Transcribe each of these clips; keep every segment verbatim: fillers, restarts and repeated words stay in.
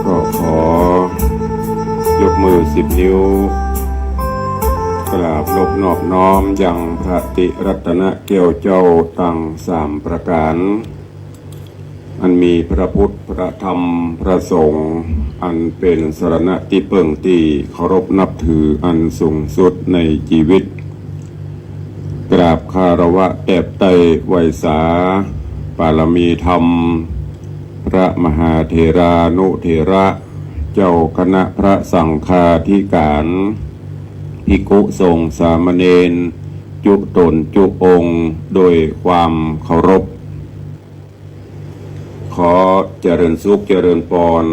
ก็ขอยกมือสิบนิ้ว กราบนบนอบน้อมยังพระติรัตนแก้วเจ้าตังสามประก๋าน อันมีพระพุทธ พระธรรม พระสงฆ์ อันเป๋นสรณะตี้เปิ้งตี้เคารพนับถืออันสูงสุดในจีวิต กราบคารวะแตบไต้ไหว้สา ปารมีธรรม พระมหาเถรานุเถระ เจ้าคณะพระสังฆาธิการ ภิกขุสงฆ์สามเณร จุ๊ต๋นจุ๊องค์ โดยความเคารพ ขอเจริญสุขเจริญปอน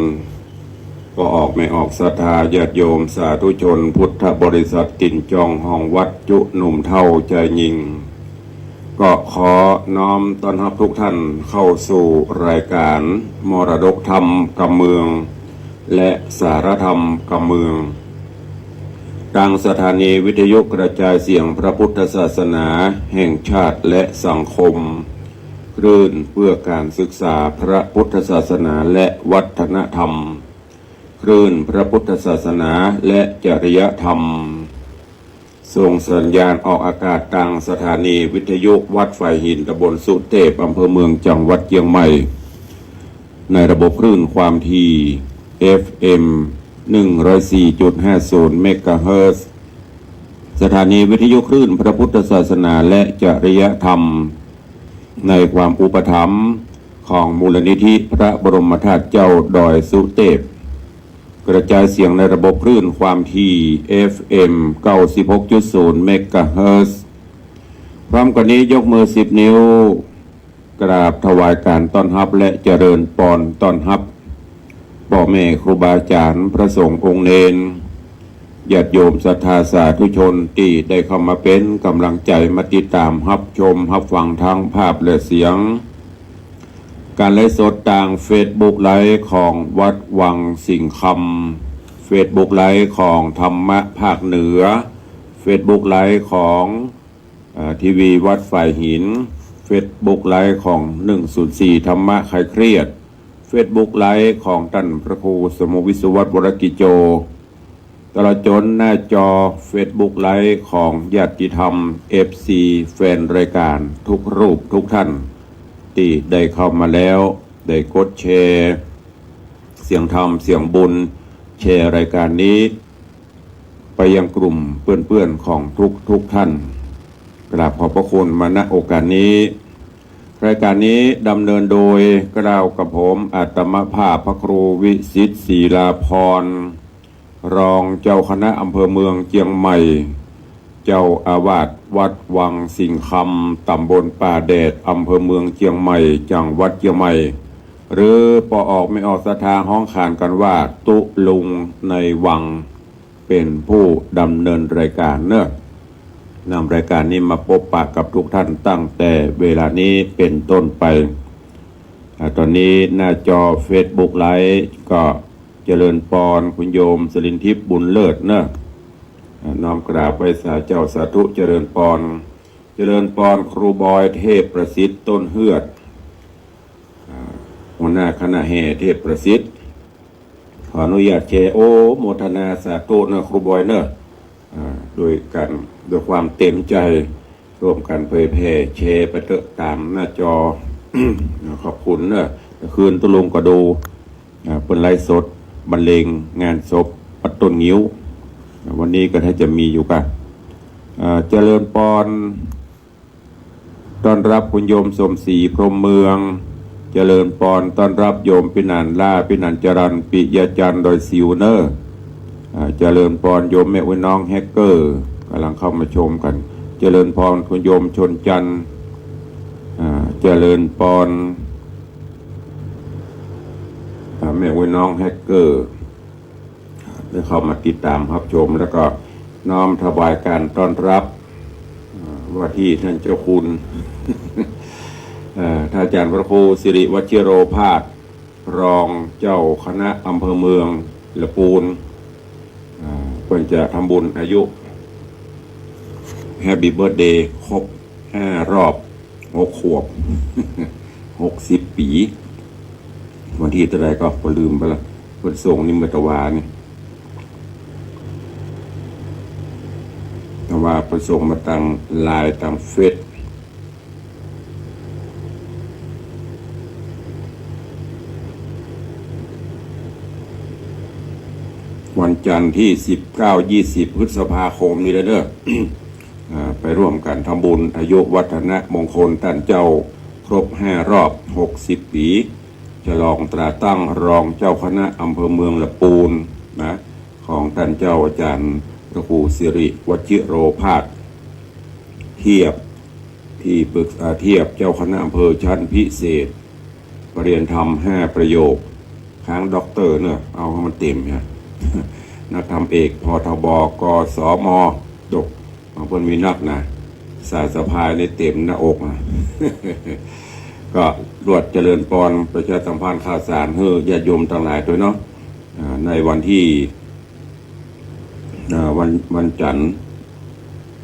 ป้อออกแม่ออกศรัทธาญาติโยมสาธุชนพุทธบริษัทตี๋นจองห้องวัดจุ๊หนุ่มเฒ่าจายญิง ก็ขอน้อมต้อนฮับทุกท่านเข้าสู่รายการมรดกธรรมกำเมือง และสารธรรมกำเมือง ตางสถานีวิทยุกระจายเสียงพระพุทธศาสนาแห่งชาติและสังคม คลื่นเพื่อการศึกษาพระพุทธศาสนาและวัฒนธรรม คลื่นพระพุทธศาสนาและจริยธรรม ส่งสัญญาณออกอากาศตางสถานีวิทยุวัดฝายหิน ตำบลสุเตพ อำเภอเมือง จังหวัดเจียงใหม่ ในระบบคลื่นความถี่ เอฟเอ็ม หนึ่งร้อยสี่จุดห้าศูนย์ เมกะเฮิรตซ์ สถานีวิทยุคลื่นพระพุทธศาสนาและจริยธรรม ในความอุปถัมภ์ของมูลนิธิพระบรมธาตุเจ้าดอยสุเตพ กระจายเสียงในระบบคลื่นความถี่ เอฟเอ็ม เก้าสิบหกจุดศูนย์ เมกะเฮิรตซ์ พร้อมกั๋นนี้ยกมือสิบนิ้ว กราบถวายการต้อนฮับและเจริญปอนต้อนฮับ ป้อแม่ครูบาอาจ๋ารย์ พระสงฆ์องค์เณร ญาติโยมศรัทธาสาธุชนตี้ได้เข้ามาเป๋นก๋ำลังใจ๋มาติดต๋ามฮับชมฮับฟังตางภาพและเสียง ก๋านไลฟ์สดตางเฟซบุ๊กไลฟ์ของวัดวังสิงห์คำ เฟซบุ๊กไลฟ์ของธรรมะภาคเหนือ เฟซบุ๊กไลฟ์ของ เอ่อ ทีวีวัดฝายหิน เฟซบุ๊กไลฟ์ของ หนึ่งศูนย์สี่ ธรรมะคลายเครียด เฟซบุ๊กไลฟ์ของต้านพระครูสมุห์ วิศวัฒน์ วรกิจโจ ตลอดจ๋นหน้าจอเฟซบุ๊กไลฟ์ของญาติธรรม เอฟซี แฟนรายการทุกรูปทุกท่าน ตี้ได้เข้ามาแล้ว ได้กดแชร์ เสียงธรรมเสียงบุญ แชร์รายการนี้ ไปยังกลุ่มเปื้อนๆ ของทุกๆ ท่าน กราบขอบพระคุณมา ณ โอกาสนี้ รายการนี้ดำเนินโดยเกล้ากระผมอาตมาภาพพระครูวิสิทธิ์ ศรีลาภรณ์ รองเจ้าคณะอำเภอเมืองเจียงใหม่ เจ้าอาวาสวัดวังสิงห์คำ ตำบลป่าแดด อำเภอเมืองเจียงใหม่ จังหวัดเจียงใหม่ หรือป้อออกแม่ออกศรัทธาฮ้องขานกั๋นว่า ตุ๊ลุงในวัง เป๋นผู้ดำเนินรายการเนาะ นำรายการนี้มาปบปะกับทุกท่านตั้งแต่เวลานี้เป๋นต้นไป อ่า ต๋อนนี้หน้าจอเฟซบุ๊กไลฟ์ก็เจริญปอนคุณโยมสรินทิพย์ บุญเลิศเนาะ อ่า น้อมกราบไหว้สาเจ้า สาธุ เจริญปอน เจริญปอนครูบอยเทพประสิทธิ์ ต้นเฮือด อ่า หัวหน้าคณะแห่เทพประสิทธิ์ ขออนุญาตแชร์ โอโมทนาสาธุเนาะครูบอยเนาะ อ่า โดยกั๋น โดยความเต๋มใจ๋ ร่วมกั๋นเผยแผ่ แชร์ไปเต๊อะต๋ามหน้าจอ ขอบคุณเนาะ คืนตุ๊ลุงก็ดู อ่า เปิ้นไลฟ์สดบรรเลงงานศพวัดต้นงิ้ว วันนี้ก็ถ้าจะมีอยู่ก่ะ อ่า เจริญปอน ต้อนฮับคุณโยมสมศรี พรหมเมือง เจริญปอน ต้อนฮับโยมปินันล่า ปินันจรัญ ปิยะจันทร์ ดอยสิวเนาะ อ่า เจริญปอนโยมแม่อุ๊ยน้องแฮกเกอร์ ก่ำลังเข้ามาชมกั๋น เจริญปอนคุณโยมชนจันทร์ อ่า เจริญปอน อ่า แม่อุ๊ยน้องแฮกเกอร์ ได้เข้ามาติดต๋ามฮับชม แล้วก็น้อมถวายก๋านต้อนฮับ อ่า ว่าที่ต้านเจ้าคุณ เอ่อ ท่านอาจ๋ารย์พระครูสิริวชิโรภาส รองเจ้าคณะอำเภอเมืองละปูน อ่า เปิ้นจะทำบุญอายุ แฮปปี้เบิร์ธเดย์ ครบห้ารอบหกขวบ หกสิบปี๋ วันตี้เต้าใดก็ ก็ลืมไปละ เปิ้นส่งนี่เมื่อตะวานี่ ตะวาเปิ้นส่งมาตางไลน์ตางเฟซ วันจันทร์ตี้สิบเก้า ยี่สิบ พฤษภาคมนี้แหละเนาะ อ่า ไปร่วมกั๋นทำบุญอายุวัฒนมงคลต้านเจ้าครบห้ารอบหกสิบปี๋ ฉลองตราตั้งรองเจ้าคณะอำเภอเมืองละปูนนะ ของต้านเจ้าอาจ๋ารย์พระครูสิริวชิโรภาส เทียบ ตี้ปรึกษา เทียบเจ้าคณะอำเภอชั้นพิเศษ ปริญญาธรรมห้าประโยค ค้างด็อกเตอร์เนาะ เอาหื้อมันเต๋มเนี่ย นักธรรมเอก พทบ กสม ตก บางคนมีนักนะ สายสะพายนี่เต๋มหน้าอกนะ ก็ลวดเจริญปอนประชาสัมพันธ์ข่าวสารหื้อญาติโยมตังหลายตวยเนาะ อ่า ในวันตี้ อ่า วัน วันจันทร์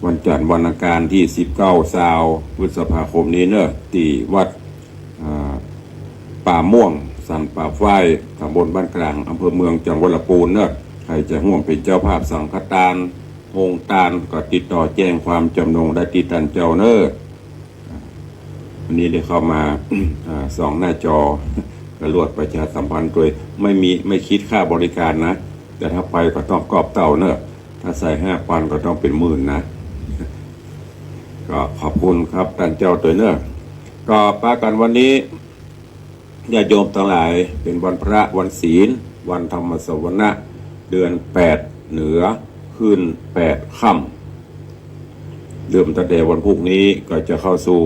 วันจันทร์ วันอังคารตี้สิบเก้า ซาว พฤษภาคมนี้เนาะ ตี้วัด อ่า ป่าม่วง สันป่าฝ้าย ตำบลบ้านกลาง อำเภอเมือง จังหวัดละปูนเนาะ ใผจะฮ่วมเป๋นเจ้าภาพสังฆตาน โฮงตาน ก็ติดต่อแจ้งความจ๋ำนงได้ตี้ต้านเจ้าเนาะ อันนี้ได้เข้ามา อ่า ส่องหน้าจอ ก็ลวดประชาสัมพันธ์ตวย ไม่มี ไม่คิดค่าบริการนะ แต่ถ้าไปก็ต้องกอบเต้าเนาะ ถ้าใส่ห้าปันก็ต้องเป๋นหมื่นนะ ก็ขอบคุณครับต้านเจ้าตวยเนาะ ก็ปะกั๋นวันนี้ ญาติโยมตังหลาย เป๋นวันพระวันศีล วันธรรมสวนะ เดือนแปดเหนือ ขึ้นแปดค่ำ เริ่มตั้งแต่วันพรุ่งนี้ก็จะเข้าสู่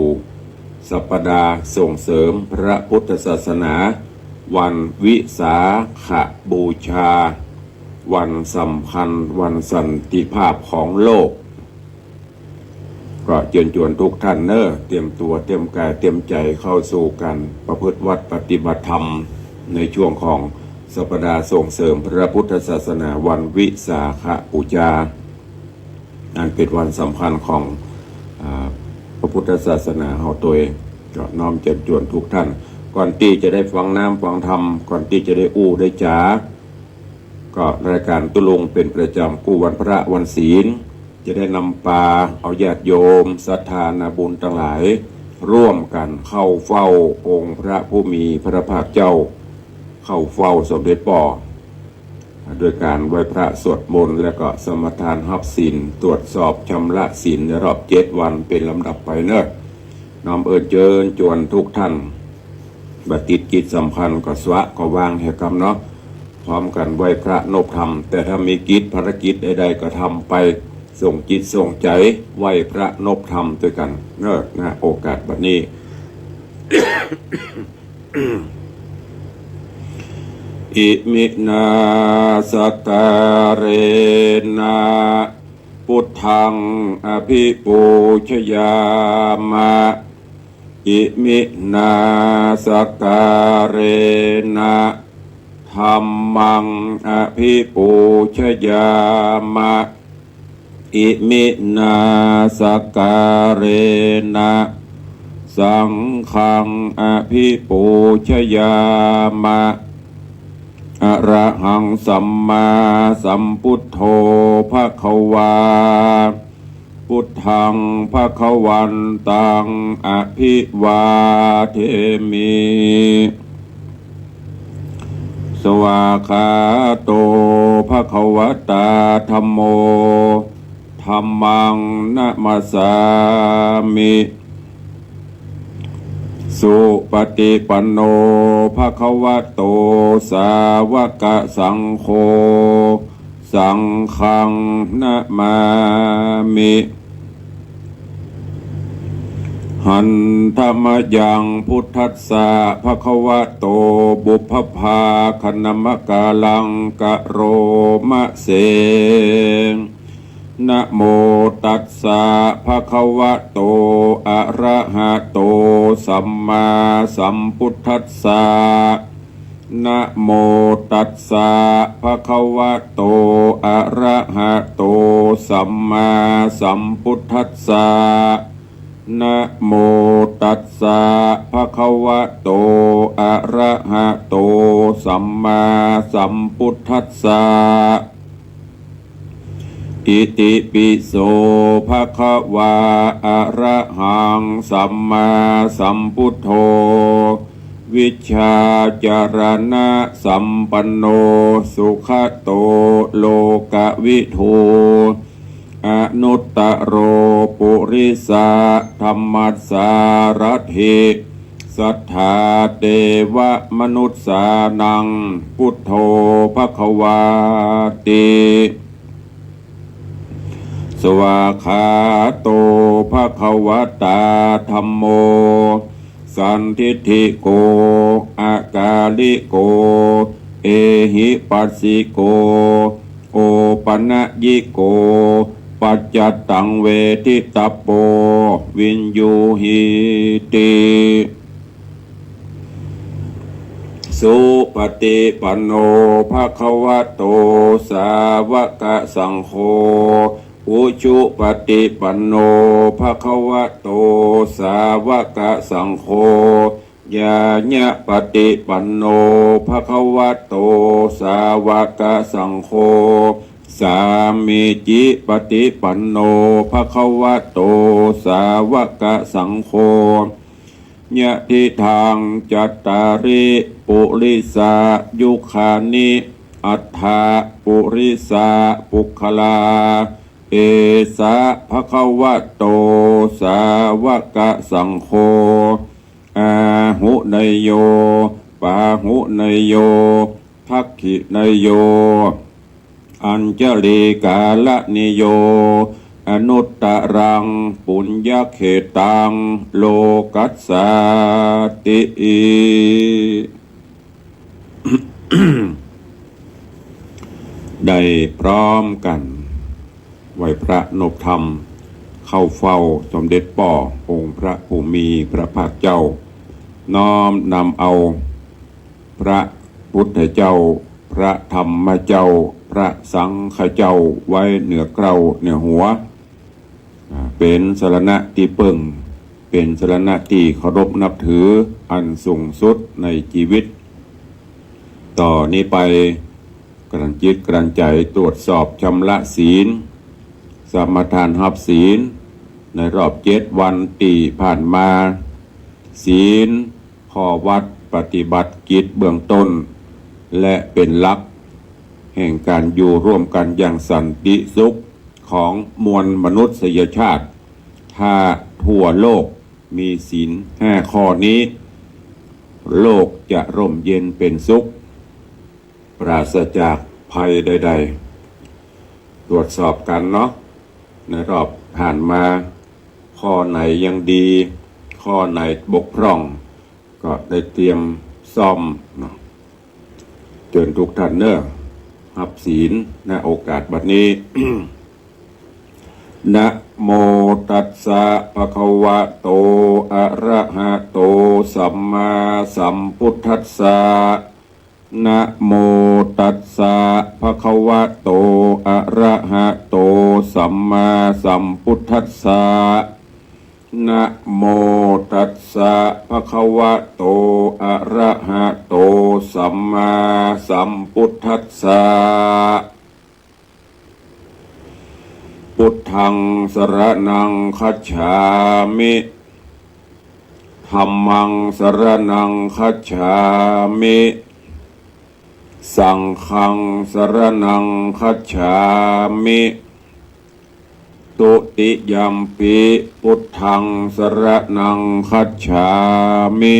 สัปดาห์ส่งเสริมพระพุทธศาสนา วันวิสาขบูชา วันสำคัญ วันสันติภาพของโลก ก็เจิญจวนทุกท่านเนาะ เตรียมตั๋ว เตรียมก๋าย เตรียมใจ๋เข้าสู่ก๋านประพฤติวัตรปฏิบัติธรรม ในช่วงของสัปดาห์ส่งเสริมพระพุทธศาสนา วันวิสาขบูชา อันเป๋นวันสำคัญของ อ่า พระพุทธศาสนาเฮาตวย ก็น้อมเจิญจวนทุกท่าน ก่อนตี้จะได้ฟังน้ำฟังธรรม ก่อนตี้จะได้อู้ได้จ๋า ก็รายก๋านตุ๊ลุงเป๋นประจ๋ำกู้วันพระวันศีล จะได้นำปาเอาญาติโยมศรัทธานาบุญตังหลาย ร่วมกั๋นเข้าเฝ้าองค์พระผู้มีพระภาคเจ้า เข้าเฝ้าสมเด็จป้อ ด้วยก๋านไหว้พระสวดมนต์ แล้วก็สมาทานฮับศีล ตรวจสอบชำระศีลในรอบเจ็ดวันเป๋นลำดับไปเนาะ น้อมเอิญเจิญจวนทุกท่าน บ่ติดกิจสำคัญก็สวะก็วางเหียกำเนาะ พร้อมกั๋นไหว้พระนบธรรม แต่ถ้ามีกิจภารกิจใดๆ ก็ทำไป ส่งจิตส่งใจ๋ไหว้พระนบธรรมตวยกั๋นเนาะ ณ โอกาสบัดนี้ อิมินาสกาเรนะ พุทธังอภิปูชยามะ อิมินาสกาเรนะ ธัมมังอภิปูชยามะ อิมินาสกาเรนะ สังฆังอภิปูชยามะ อะระหังสัมมาสัมพุทโธ ภะคะวา พุทธังภะคะวันตัง อะภิวาเทมิ สวากขาโต ภะคะวะตา ธัมโม ธัมมังนะมัสสามิ สุปะฏิปันโน ภะคะวะโต สาวกสังโฆ สังฆังนะมามิ หันทะมะยัง พุทธัสสะ ภะคะวะโต ปุพพะภาคะนะมะกาลัง กะโรมะเส นะโมตัสสะ ภะคะวะโต อะระหะโต สัมมาสัมพุทธัสสะ นะโมตัสสะ ภะคะวะโต อะระหะโต สัมมาสัมพุทธัสสะ นะโม ตัสสะ ภะคะวะโต อะระหะโต สัมมาสัมพุทธัสสะ อิติปิโส ภะคะวา อะระหัง สัมมาสัมพุทโธ วิชชาจารณะสัมปันโน สุขะโต โลกะวิทู อนุตตะโร ปุริสะธัมมัสสารถิ สัทธาเตวะมนุสสานัง พุทโธ ภะคะวาติ สวากขาโต ภะคะวะตา ธัมโม สันทิฏฐิโก อะกาลิโก เอหิปัสสิโก โอปะนะยิโก ปัจจัตตัง เวทิตัปโป วิญญูหีติ สุปะติปันโน ภะคะวะโต สาวะกะสังโฆ อุจุปะติปันโน ภะคะวะโต สาวะกะสังโฆ ญาญะปะติปันโน ภะคะวะโต สาวะกะสังโฆ สามีจิปะติปันโน ภะคะวะโต สาวะกะสังโฆ ยะทิทัง จัตตาริ ปุริสายุคานิ อัตถะ ปุริสาปุคคลา เอสะ ภะคะวะโต สาวะกะสังโฆ อาหุเนยโย ปาหุเนยโย ทักขิเนยโย อัญชลีกาลนิโย อนุตตะรัง ปุญญะเขตัง โลกัสสาติ ได้พร้อมกั๋น ไหว้พระนบธรรม เข้าเฝ้าสมเด็จป้อองค์พระผู้มีพระภาคเจ้า น้อมนำเอาพระพุทธเจ้า พระธรรมเจ้า พระสังฆเจ้า ไว้เหนือเกล้าเหนือหัว อ่า เป๋นสรณะตี้เปิ้ง เป๋นสรณะตี้เคารพนับถืออันสูงสุดในจีวิต ต่อนี้ไป กลั่นจิตกลั่นใจ๋ตรวจสอบชำระศีล สมาทานฮับศีล ในรอบเจ็ดวันตี้ผ่านมา ศีล ข้อวัตรปฏิบัติกิจเบื้องต้น และเป๋นหลัก แห่งก๋านอยู่ร่วมกั๋นอย่างสันติสุขของมวลมนุษยชาติ ถ้าทั่วโลกมีศีลห้าข้อนี้ โลกจะร่มเย็นเป๋นสุข ปราศจากภัยใดๆ ตรวจสอบกั๋นเนาะ ในรอบผ่านมา ข้อไหนยังดี ข้อไหนบกพร่อง ก็ได้เตรียมซ่อมเนาะ เจิญทุกท่านเน่อ ฮับศีล ณ โอกาสบัดนี้ นะโมตัสสะ ภะคะวะโต อะระหะโต สัมมาสัมพุทธัสสะ นะโมตัสสะ ภะคะวะโต อะระหะโต สัมมาสัมพุทธัสสะ นะโมตัสสะ ภะคะวะโต อะระหะโต สัมมาสัมพุทธัสสะ พุทธัง สรณัง คัจฉามิ ธัมมัง สรณัง คัจฉามิ สังฆัง สรณัง คัจฉามิ ตุติยัมปิ พุทธัง สรณัง คัจฉามิ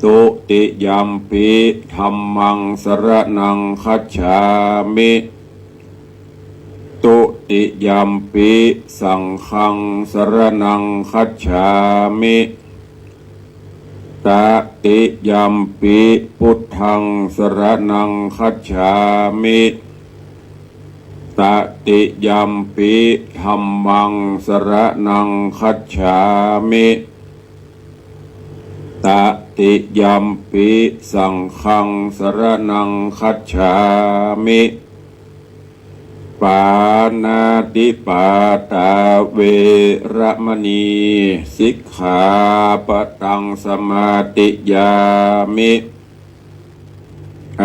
ตุติยัมปิ ธัมมัง สรณัง คัจฉามิ ตุติยัมปิ สังฆัง สรณัง คัจฉามิ ตติยัมปิ พุทธัง สรณัง คัจฉามิ ตติยัมปิ ธัมมัง สรณัง คัจฉามิ ตติยัมปิ สังฆัง สรณัง คัจฉามิ ป ปาณาติปาตาเวระมะนี สิกขาปะตังสมาธิยามิ อ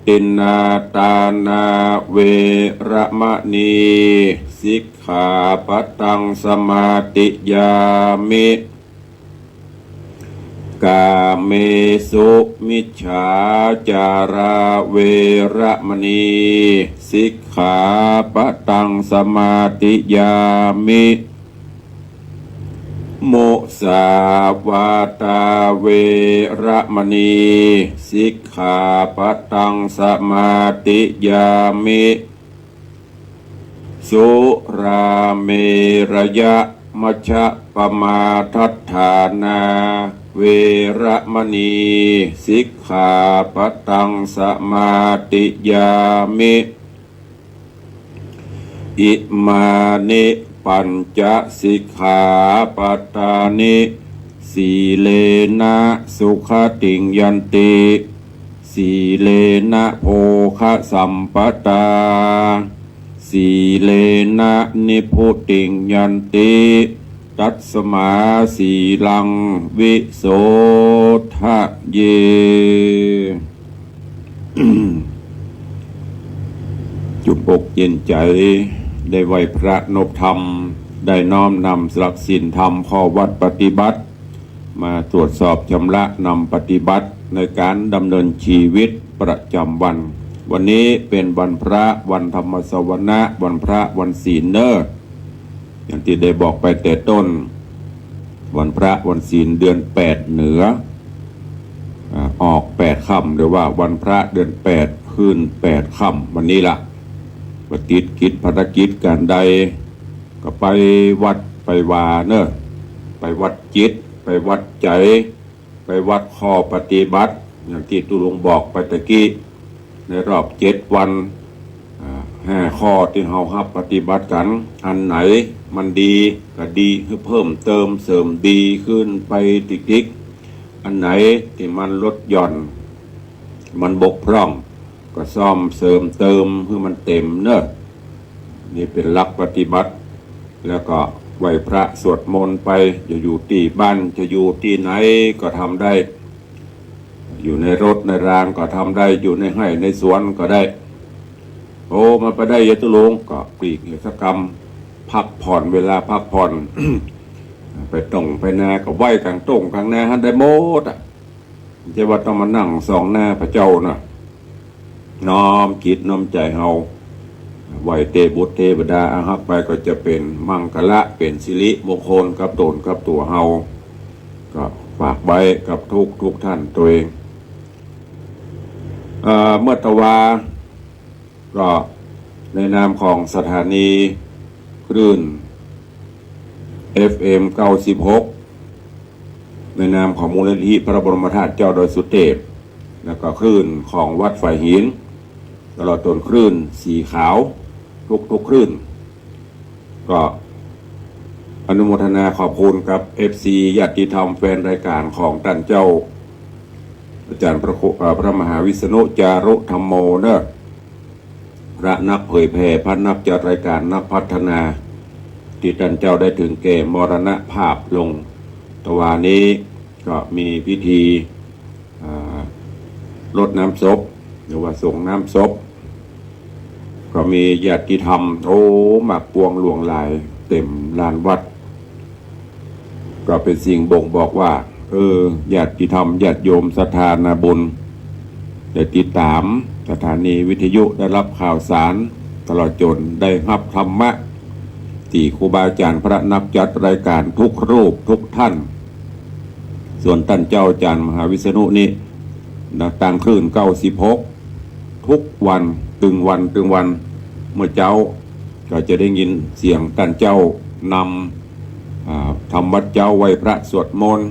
ทินนาทานาเวระมะนี สิกขาปะตังสมาธิยามิ กาเมสุมิจฉาจาราเวระมะนี สิกขาปะตังสมาธิยามิ มุสาวาตาเวระมะนี สิกขาปะตังสมาธิยามิ สุราเมรยะมัชฌะปะมาทัฏฐานาเวระมะนี สิกขาปะตังสมาธิยามิ อิมานิปัญจสิกขาปะทานิ สีเลนะสุขติงยันติ สีเลนะโภคสัมปะทา สีเลนะนิพพุติงยันติ ตัสมาสีลังวิโสทะเย จุ่มอกเย็นใจ๋ ได้ไหว้พระนบธรรม ได้น้อมนำหลักศีลธรรมข้อวัตรปฏิบัติ มาตรวจสอบชำระนำปฏิบัติในก๋านดำเนินชีวิตประจ๋ำวัน วันนี้เป๋นวันพระ วันธรรมสวนะ วันพระวันศีลเน่อ อย่างตี้ได้บอกไปแต่ต้น วันพระวันศีลเดือนแปดเหนือ อ่า ออกแปดค่ำ หรือว่าวันพระเดือนแปดขึ้นแปดค่ำ วันนี้ละ บ่ติดกิจภารกิจก๋านใด ก็ไปวัดไปวาเน่อ ไปวัดจิต ไปวัดใจ๋ ไปวัดข้อปฏิบัติ อย่างตี้ตุ๊ลุงบอกไปตะกี้ ในรอบเจ็ดวัน อ่า ห้าข้อตี้เฮาฮับปฏิบัติกั๋น อันไหนมันดีก็ดีหื้อเพิ่มเติมเสริมดีขึ้นไปติ๊กๆ อันไหนตี้มันลดหย่อน มันบกพร่อง ก็ซ่อมเสริมเติมหื้อมันเต๋มเน่อ นี่เป๋นหลักปฏิบัติ แล้วก็ไหว้พระสวดมนต์ไป จะอยู่ตี้บ้าน จะอยู่ตี้ไหนก็ทำได้ อยู่ในรถในรางก็ทำได้ อยู่ในไฮ่ในสวนก็ได้ โอ้ มันไปได้ยะตุ๊ลุง ก็ปลีกเหตุกรรม พักผ่อน เวลาพักผ่อน ไปต้งไปนาก็ไหว้ก๋างต้งก๋างนาหั้นได้หมดอะ บ่ใจ้ว่าต้องมานั่งส่องหน้าพระเจ้าเน่อ น้อมจิตน้อมใจ๋เฮา ไหว้เตบุตรเตวดา อะฮับไปก็จะเป๋นมังคละ เป๋นสิริมงคลกับต๋นกับตั๋วเฮา ก็ฝากไว้กับทุกๆ ท่านตวย เอ่อ เมื่อตะวา ก็ในนามของสถานีคลื่น เอฟเอ็ม เก้าสิบหก ในนามของมูลนิธิพระบรมธาตุเจ้าดอยสุเทพ แล้วก็คลื่นของวัดฝายหิน ตลอดตนคลื่นสีขาว ทุกๆ คลื่น ก็อนุโมทนาขอบคุณกับ เอฟซี ญาติธรรมแฟนรายการของต้านเจ้า อาจ๋ารย์พระครู เอ่อ พระมหาวิษณุจารุธัมโมเน่อ พระนักเผยแผ่ พระนักจัดรายการ นักพัฒนา ตี้ต้านเจ้าได้ถึงแก่มรณภาพลง ตะวานี้ก็มีพิธี อ่า รดน้ำศพ หรือว่าสรงน้ำศพ ก็มีญาติธรรม โอ้ มากปวงหลวงหลาย เต๋มลานวัด ก็เป๋นสิ่งบ่งบอกว่า เออ ญาติธรรม ญาติโยมศรัทธานาบุญ ได้ติดต๋ามสถานีวิทยุ ได้ฮับข่าวสาร ตลอดจ๋นได้ฮับธรรมะ ตี้ครูบาอาจ๋ารย์พระนักจัดรายการทุกรูปทุกท่าน ส่วนต้านเจ้าอาจ๋ารย์มหาวิษณุนี้นะ ตางคลื่น เก้าสิบหก ทุกวัน ตึงวัน ตึงวัน เมื่อเจ๊าก็จะได้ยินเสียงต้านเจ้านำ อ่า ทำวัตรเจ๊า ไหว้พระสวดมนต์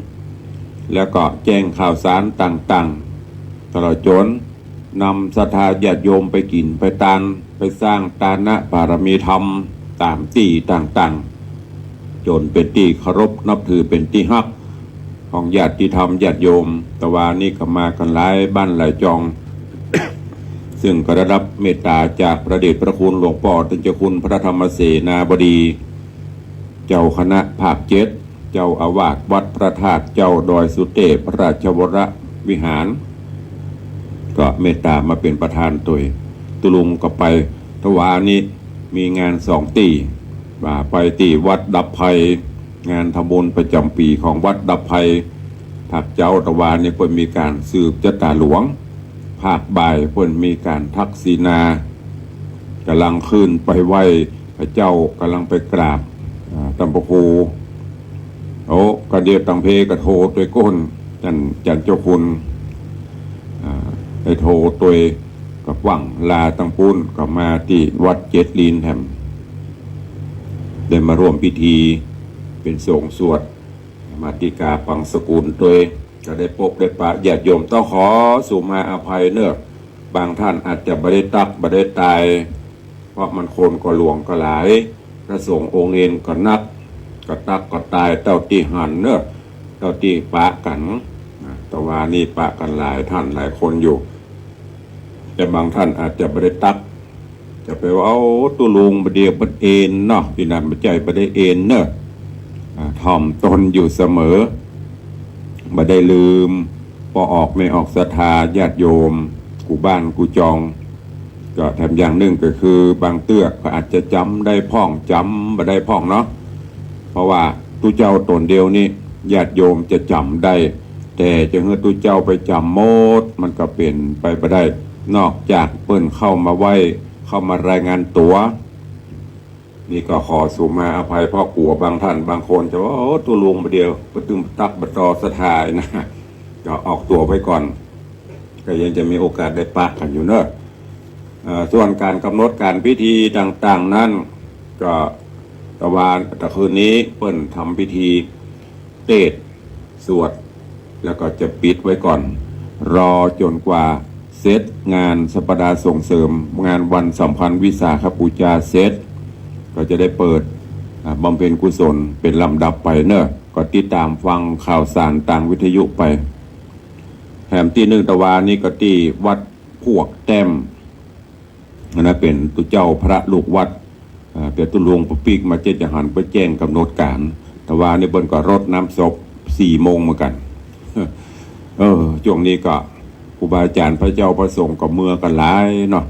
แล้วก็แจ้งข่าวสารต่างๆ ตลอดจ๋นนำศรัทธาญาติโยมไปกิ๋นไปตาน ไปสร้างตานะบารมีธรรมต๋ามตี้ต่างๆ จ๋นเป๋นตี้เคารพนับถือ เป๋นตี้ฮักของญาติธรรมญาติโยม ตะวานี้ก็มากั๋นหลายบ้านหลายจอง ซึ่งก็ได้รับเมตตาจากพระเดชพระคุณหลวงป้อต้านเจ้าคุณพระธรรมเสนาบดี เจ้าคณะภาคเจ็ด เจ้าอาวาสวัดพระธาตุเจ้าดอยสุเตพราชวรวิหาร ก็เมตตามาเป๋นประธานตวย ตุ๊ลุงก็ไป ตะวานี้มีงานสองตี้ ว่าไปตี้วัดดับภัย งานทำบุญประจ๋ำปี๋ของวัดดับภัย ภาคเจ๊าตะวานี้เปิ้นมีก๋านสืบจะต๋าหลวง ภาคบ่ายเปิ้นมีก๋านทักษิณา ก่ำลังขึ้นไปไหว้พระเจ้า ก่ำลังไปกราบ อ่า ต้านพระครู โอ้ กะเดียวตังเพก็โทรตวยก้น ต้าน ต้านเจ้าคุณ อ่า ได้โทรตวย ก็หวังลาตังปุ้น ก็มาตี้วัดเจ็ดลีนแถม ได้มาร่วมพิธี เป๋นสงฆ์สวด มาติกาปังสกุลตวย ก็ได้ปบได้ปะญาติโยม ต้องขอสุมาอภัยเน่อ บางต้านอาจจะบ่ได้ตั๊กบ่ได้ตาย เพราะมันคนก็หลวงก็หลาย พระสงฆ์องค์เณรก็นัก ก็ตั๊กก็ตายเต้าตี้หันเน่อ เต้าตี้ปะกั๋น นะ ตะวานี้ปะกั๋นหลายต้านหลายคนอยู่ แต่บางต้านอาจจะบ่ได้ตั๊ก จะไปว่า โอ้ ตุ๊ลุงบ่าเดี่ยวบ่าเอนเนาะ ตี้นั่นบ่ใจ้บ่ได้เอนเน่อ อ่า ถ่อมตนอยู่เสมอ บ่ได้ลืมป้อออกแม่ออกศรัทธาญาติโยม กู้บ้านกู้จอง ก็แถมอย่างนึ่งก็คือบางเตื้อก็อาจจะจ๋ำได้พ่อง จ๋ำบ่ได้พ่องเนาะ เพราะว่าตุ๊เจ้าต๋นเดียวนี้ญาติโยมจะจ๋ำได้ แต่จะหื้อตุ๊เจ้าไปจ๋ำหมด มันก็เป๋นไปบ่ได้ นอกจากเปิ้นเข้ามาไหว้ เข้ามารายงานตั๋ว นี่ก็ขอสุมาอภัย เพราะกั๋วบางต้านบางคนจะว่า โอ้ ตุ๊ลุงบ่าเดี่ยวบ่ตึงตั๊กบ่ต่อศรัทธานะ ก็ออกตั๋วไว้ก่อน ก็ยังจะมีโอกาสได้ปะกั๋นอยู่เน่อ เอ่อ ส่วนก๋านก๋ำหนดก๋านพิธีต่างๆ นั้น ก็ตะวา ตะคืนนี้เปิ้นทำพิธีเตสน์ สวด แล้วก็จะปิดไว้ก่อน รอจ๋นกว่าเสร็จงานสัปดาห์ส่งเสริม งานวันสำคัญวิสาขบูชาเสร็จ ก็จะได้เปิด อ่า บำเพ็ญกุศลเป๋นลำดับไปเน่อ ก็ติดต๋ามฟังข่าวสารตางวิทยุไป แถมตี้นึ่งตะวานี้ก็ตี้วัดพวกแต้ม อันนั้นเป๋นตุ๊เจ้าพระลูกวัด อ่า เป๋นตุ๊ลุงปะปิ๊กมาเจ๊จะหันไปแจ้งก๋ำหนดก๋าน ตะวานี้เปิ้นก็รดน้ำศพสี่โมงเหมือนกั๋๋น เออ ช่วงนี้ก็ครูบาอาจ๋ารย์พระเจ้าพระสงฆ์ก็เมือกั๋นหลายเนาะ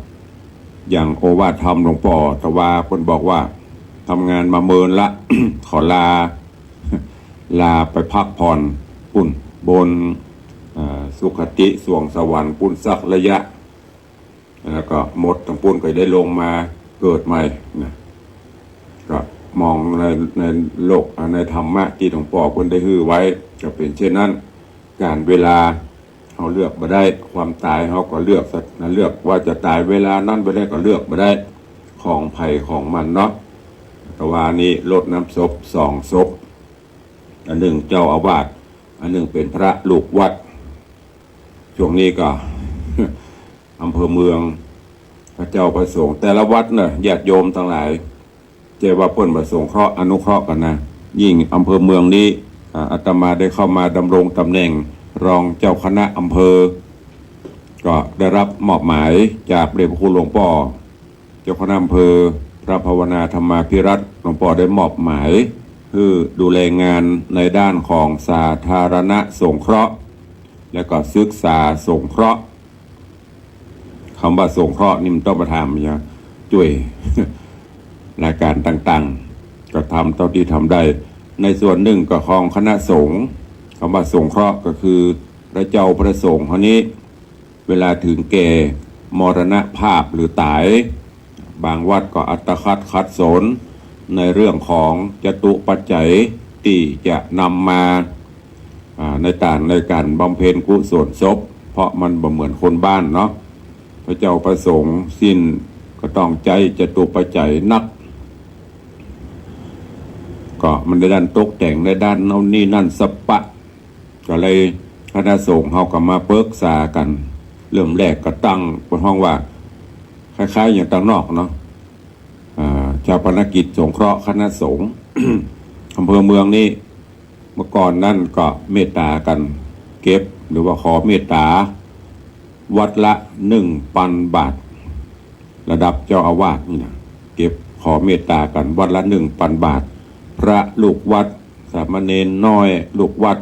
อย่างโอวาทธรรมหลวงป้อตะวาเปิ้นบอกว่า ทำงานมาเมินละ ขอลา ลาไปพักผ่อนปุ้นบน เอ่อ สุคติสวงสวรรค์ปุ้นสักระยะ แล้วก็หมดตางปุ้นก็ได้ลงมาเกิดใหม่นะ ก็มองใน ในโลก ในธรรมะตี้หลวงป้อเปิ้นได้หื้อไว้ ก็เป๋นเช่นนั้น ก๋านเวลาเฮาเลือกบ่ได้ ความต๋ายเฮาก็เลือกสัก เลือกว่าจะต๋ายเวลานั้นเวลานี้ก็เลือกบ่ได้ ของใผของมันเนาะ ตะวานี้รดน้ำศพสองศพ อันนึ่งเจ้าอาวาส อันนึ่งเป๋นพระลูกวัด ช่วงนี้ก็ อำเภอเมือง พระเจ้าพระสงฆ์แต่ละวัดเน่อ ญาติโยมตังหลาย เจ้าว่าเปิ้นบ่สงเคราะห์อนุเคราะห์กั๋นนะ ยิ่งอำเภอเมืองนี้ อ่า อาตมาได้เข้ามาดำรงต๋ำแหน่งรองเจ้าคณะอำเภอ ก็ได้รับมอบหมายจากเดชพระคุณหลวงป้อ เจ้าคณะอำเภอ พระภาวนาธรรมาภิรัตน์ หลวงป้อได้มอบหมายหื้อดูแลงานในด้านของสาธารณสงเคราะห์ และก็ศึกษาสงเคราะห์ กำว่าสงเคราะห์นี่มันต้องมาถามเนี่ย จ้วย รายก๋านต่างๆ ก็ทำเต้าตี้ทำได้ ในส่วนนึ่งก็ของคณะสงฆ์ กำว่าสงเคราะห์ก็คือพระเจ้าพระสงฆ์เฮานี้ เวลาเถิงแก่มรณภาพหรือต๋าย บางวัดก็อัตคัดขัดสนในเรื่องของจตุปัจจัยตี้จะนำมา อ่า ในก๋าน ในก๋านบำเพ็ญกุศลศพ เพราะมันบ่เหมือนคนบ้านเนาะ พระเจ้าพระสงฆ์สิ้นก็ต้องใจ๊จตุปัจจัยนัก ก็มันในด้านตกแต่ง ในด้านโน่นนี่นั่นสะปะ ก็เลยคณะสงฆ์เฮาก็มาปรึกษากั๋น เริ่มแรกก็ตั้ง เปิ้นฮ้องว่า คล้ายๆ อย่างตางนอกเนาะ อ่า ฌาปนกิจสงเคราะห์คณะสงฆ์ อำเภอเมืองนี้ เมื่อก่อนนั้นก็เมตต๋ากั๋นเก็บ หรือว่าขอเมตต๋า วัดละหนึ่งปันบาท ระดับเจ้าอาวาสนี่นะ เก็บขอเมตตากั๋นวัดละหนึ่งปันบาท พระลูกวัด สามเณรน้อยลูกวัด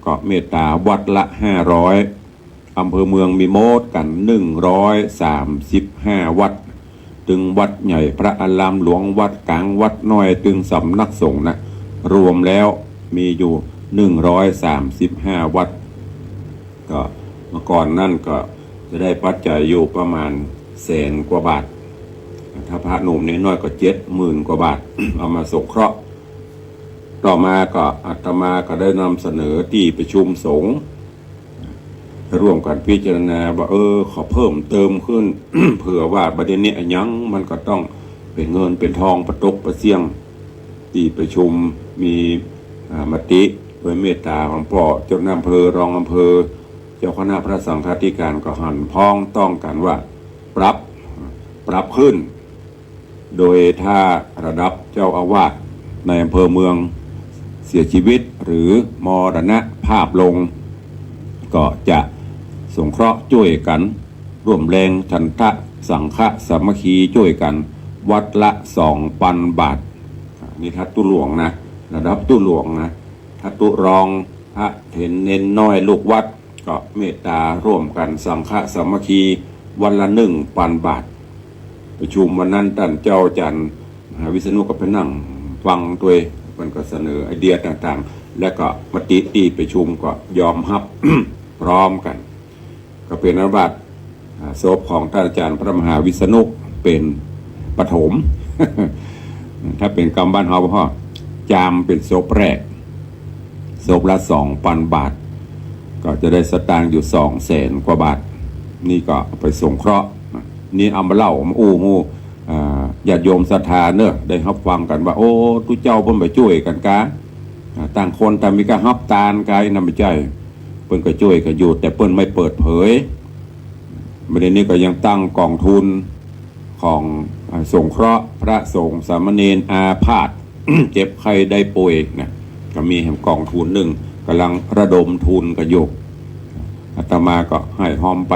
ก็เมตตาวัดละห้าร้อย อำเภอเมืองมีหมดกั๋นหนึ่งร้อยสามสิบห้าวัด ตึงวัดใหญ่พระอารามหลวง วัดก๋าง วัดน้อย ตึงสำนักสงฆ์นะ รวมแล้วมีอยู่หนึ่งร้อยสามสิบห้าวัด ก็เมื่อก่อนนั้นก็จะได้ปัจจัยอยู่ประมาณแสนกว่าบาท ถ้าพระหนุ่มน้อยๆก็เจ็ดหมื่นกว่าบาท เอามาสงเคราะห์ ต่อมาก็อาตมาก็ได้นำเสนอตี้ประชุมสงฆ์ ร่วมกั๋นพิจารณาว่า เออ ขอเพิ่มเติมขึ้น เผื่อว่าบัดนี้อะหยังมันก็ต้องเป๋นเงินเป๋นทองปะตกปะเสี้ยง ตี้ประชุมมี อ่า มติโดยเมตตาของพ่อเจ้าอำเภอ รองอำเภอ เจ้าคณะพระสังฆาธิการก็หันพ้องต้องกั๋นว่า ปรับ ปรับขึ้น โดยถ้าระดับเจ้าอาวาสในอำเภอเมืองเสียชีวิตหรือมรณภาพลง ก็จะสงเคราะห์จ้วยกั๋น ร่วมแรงฉันทะสังฆะสามัคคีจ้วยกั๋น วัดละสองปันบาท อ่า นี่ถ้าตุ๊หลวงนะ ระดับตุ๊หลวงนะ ถ้าตุ๊รอง พระเณรน้อยลูกวัด ก็เมตตาร่วมกั๋นสังฆะสามัคคีวัดละหนึ่งปันบาท ประชุมวันนั้นต้านเจ้าอาจ๋ารย์มหาวิษณุก็ไปนั่งฟังตวย เปิ้นก็เสนอไอเดียต่างๆ และก็มติตี้ประชุมก็ยอมฮับ พร้อมกั๋น ก็เป๋นอันว่า อ่า ศพของต้านอาจ๋ารย์พระมหาวิษณุเป๋นปฐม ถ้าเป๋นกำบ้านเฮาพ่อ จามเป๋นศพแรก ศพละสองปันบาท ก็จะได้สตางค์อยู่สองแสนกว่าบาท นี่ก็เอาไปสงเคราะห์ นี่เอามาเล่ามาอู้ฮู้ อ่า ญาติโยมศรัทธาเน่อ ได้ฮับฟังกั๋นว่า โอ้ ตุ๊เจ้าเปิ้นไปจ้วยกั๋นกา อ่า ต่างคนต่างมีก๋านฮับตานกา อี้นั้นบ่ใจ้ เปิ้นก็จ้วยกั๋นอยู่ แต่เปิ้นไม่เปิดเผย บัดนี้ก็ยังตั้งก๋องทุนของ อ่า สงเคราะห์พระสงฆ์สามเณรอาพาธ เจ็บไข้ได้ป่วยนะ ก็มีแหมก๋องทุนนึ่ง ก่ำลังระดมทุนกั๋นอยู่ อาตมาก็ให้ฮอมไป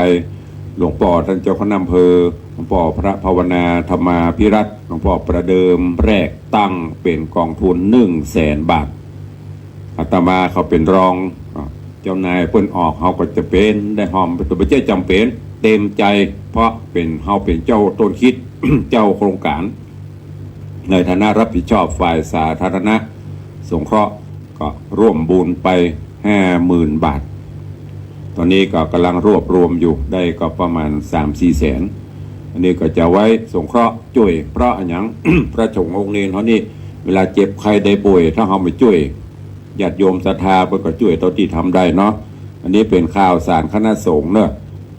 หลวงป้อต้านเจ้าคณะอำเภอ หลวงป้อพระภาวนาธรรมาภิรัตน์ หลวงป้อประเดิมแรกตั้งเป๋นก๋องทุนหนึ่งแสนบาท อาตมาเขาเป๋นรอง อ่า เจ้านายเปิ้นออก เฮาก็จ๋ำเป๋นได้ฮอม แต่บ่ใจ้จ๋ำเป๋น เต็มใจ๋ เพราะเป๋น เฮาเป๋นเจ้าต้นคิด เจ้าโครงก๋าน ในฐานะรับผิดชอบฝ่ายสาธารณะสงเคราะห์ ก็ร่วมบุญไปห้าหมื่นบาท ต๋อนนี้ก็ก่ำลังรวบรวมอยู่ ได้ก็ประมาณสามสี่แสน อันนี้ก็จะไว้สงเคราะห์จ้วย เพราะอะหยัง พระสงฆ์องค์เณรเฮานี่ เวลาเจ็บไข้ได้ป่วย ถ้าเฮาไม่จ้วย ญาติโยมศรัทธาเปิ้นก็จ้วยเต้าตี้ทำได้เนาะ อันนี้เป๋นข่าวสารคณะสงฆ์เน่อ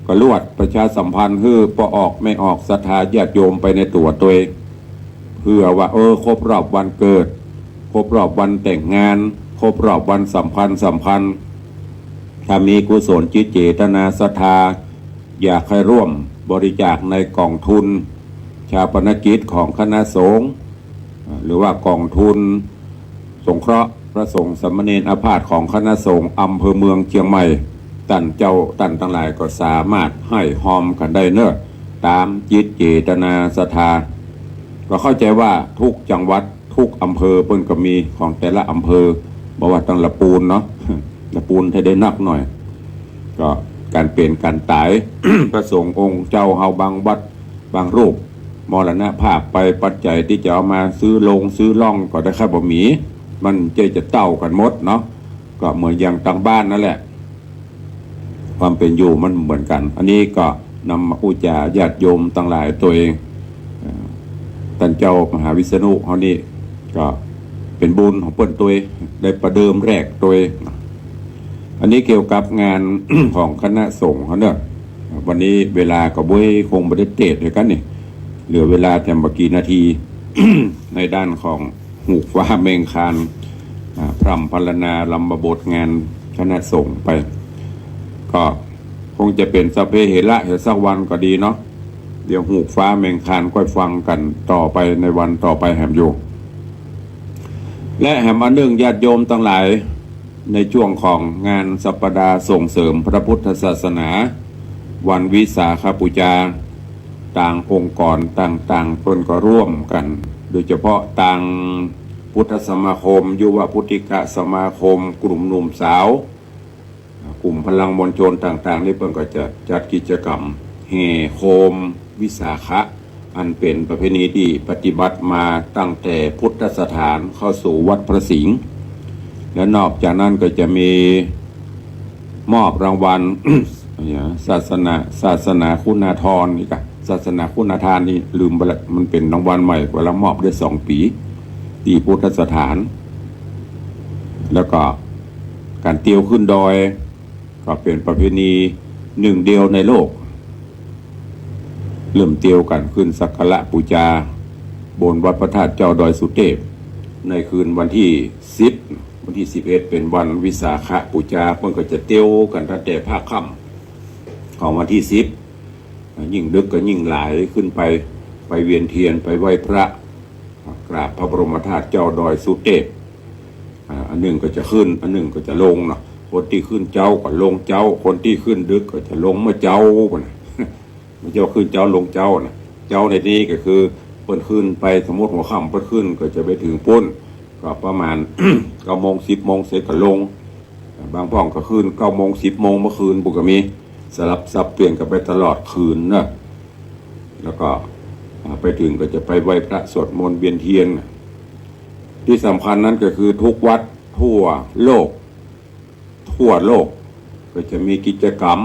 ก็ลวดประชาสัมพันธ์หื้อป้อออกแม่ออกศรัทธาญาติโยมไปในตั๋วตวย เผื่อว่า เออ ครบรอบวันเกิด ครบรอบวันแต่งงาน ครบรอบวันสำคัญสำคัญ ถ้ามีกุศลจิตเจตนาศรัทธา อยากให้ร่วมบริจาคในก๋องทุนฌาปนกิจของคณะสงฆ์ หรือว่าก๋องทุนสงเคราะห์พระสงฆ์สามเณรอาพาธของคณะสงฆ์อำเภอเมืองเจียงใหม่ ต้านเจ้าต้านตังหลายก็สามารถให้ฮอมกั๋นได้เน่อ ต๋ามจิตเจตนาศรัทธา ก็เข้าใจ๋ว่าทุกจังหวัด ทุกอำเภอเปิ้นก็มีของแต่ละอำเภอ บ่ว่าตังละปูนเนาะ ละปูนไทยได้นักหน่อย ก็ก๋านเป๋นก๋านต๋าย พระสงฆ์องค์เจ้าเฮาบางวัดบางรูป มรณภาพไป ปัจจัยตี้จะเอามาซื้อโลงซื้อล่องก็ได้ค่าบ่มี มันจะ จะเต้ากั๋นหมดเนาะ ก็เหมือนอย่างตังบ้านนั่นแหละ ความเป๋นอยู่มันเหมือนกั๋น อันนี้ก็นำมาอู้จ๋าญาติโยมตังหลายตวย เอ่อ ต้านเจ้ามหาวิษณุเฮานี่ก็เป๋นบุญของเปิ้นตวย ได้ประเดิมแรกตวย อันนี้เกี่ยวกับงาน ของคณะสงฆ์เฮาเน่อ วันนี้เวลาก็บ่ยคงบ่ได้เตรียมด้วยกั๋นนี่ เหลือเวลาแต่บ่กี่นาที ในด้านของ ฮูกฟ้าแมงคาน อ่า พร่ำพรรณนาลำบทงานคณะสงฆ์ไป ก็คงจะเป๋นสัพเพเหระเหตุสักวันก็ดีเนาะ เดี๋ยวฮูกฟ้าแมงคานก้อยฟังกั๋นต่อไปในวันต่อไปแหมอยู่ และแหมอันนึ่งญาติโยมตังหลาย ในจ้วงของงานสัปดาห์ส่งเสริมพระพุทธศาสนา วันวิสาขบูชา ตางองค์กรต่างๆ เปิ้นก็ร่วมกั๋น โดยเฉพาะตางพุทธสมาคม ยุวพุทธิกสมาคม กลุ่มหนุ่มสาว กลุ่มพลังมวลชนต่างๆ นี่เปิ้นก็จะจัดกิจกรรมแห่โคมวิสาขะ อันเป๋นประเพณีตี้ปฏิบัติมาตั้งแต่พุทธสถานเข้าสู่วัดพระสิงห์ และนอกจากนั้นก็จะมีมอบรางวัล ศาสนา ศาสนาคุณาธรนี่กะ ศาสนาคุณาธรนี่ลืมไปละ มันเป๋นรางวัลใหม่ กำลังมอบได้สองปี๋ ตี้พุทธสถาน แล้วก็ก๋านเตียวขึ้นดอย ก็เป๋นประเพณีนึ่งเดียวในโลก เริ่มเตียวกั๋นขึ้นสักการะปู๋จาบนวัดพระธาตุเจ้าดอยสุเตพ ในคืนวันตี้สิบ วันตี้สิบเอ็ดเป๋นวันวิสาขะปู๋จา เปิ้นก็จะเตียวกั๋นตั้งแต่พาค่ำของวันตี้สิบ ยิ่งดึกก็ยิ่งหลายขึ้นไป ไปเวียนเตียน ไปไหว้พระ กราบพระบรมธาตุเจ้าดอยสุเตพ อ่า อันนึ่งก็จะขึ้น อันนึ่งก็จะลงเนาะ คนตี้ขึ้นเจ๊าก็ลงเจ๊า คนตี้ขึ้นดึกก็จะลงเมื่อเจ๊าพู้นน่ะ เมื่อเจ๊า ขึ้นเจ๊าลงเจ๊าน่ะ เจ๊าในนี้ก็คือเปิ้นขึ้นไป สมมุติหัวค่ำเปิ้นขึ้นก็จะไปเถิงปู๊น ก็ประมาณ เก้าโมง สิบโมงเสร็จก็ลง บางพ่องก็ขึ้นเก้าโมง สิบโมงเมื่อคืนปู๊นก็มี สลับสับเปลี่ยนกั๋นไปตลอดคืนเนาะ แล้วก็ อ่า ไปเถิงก็จะไปไหว้พระสวดมนต์เวียนเตียน ตี้สำคัญนั้นก็คือทุกวัดทั่วโลก ทั่วโลกก็จะมีกิจกรรม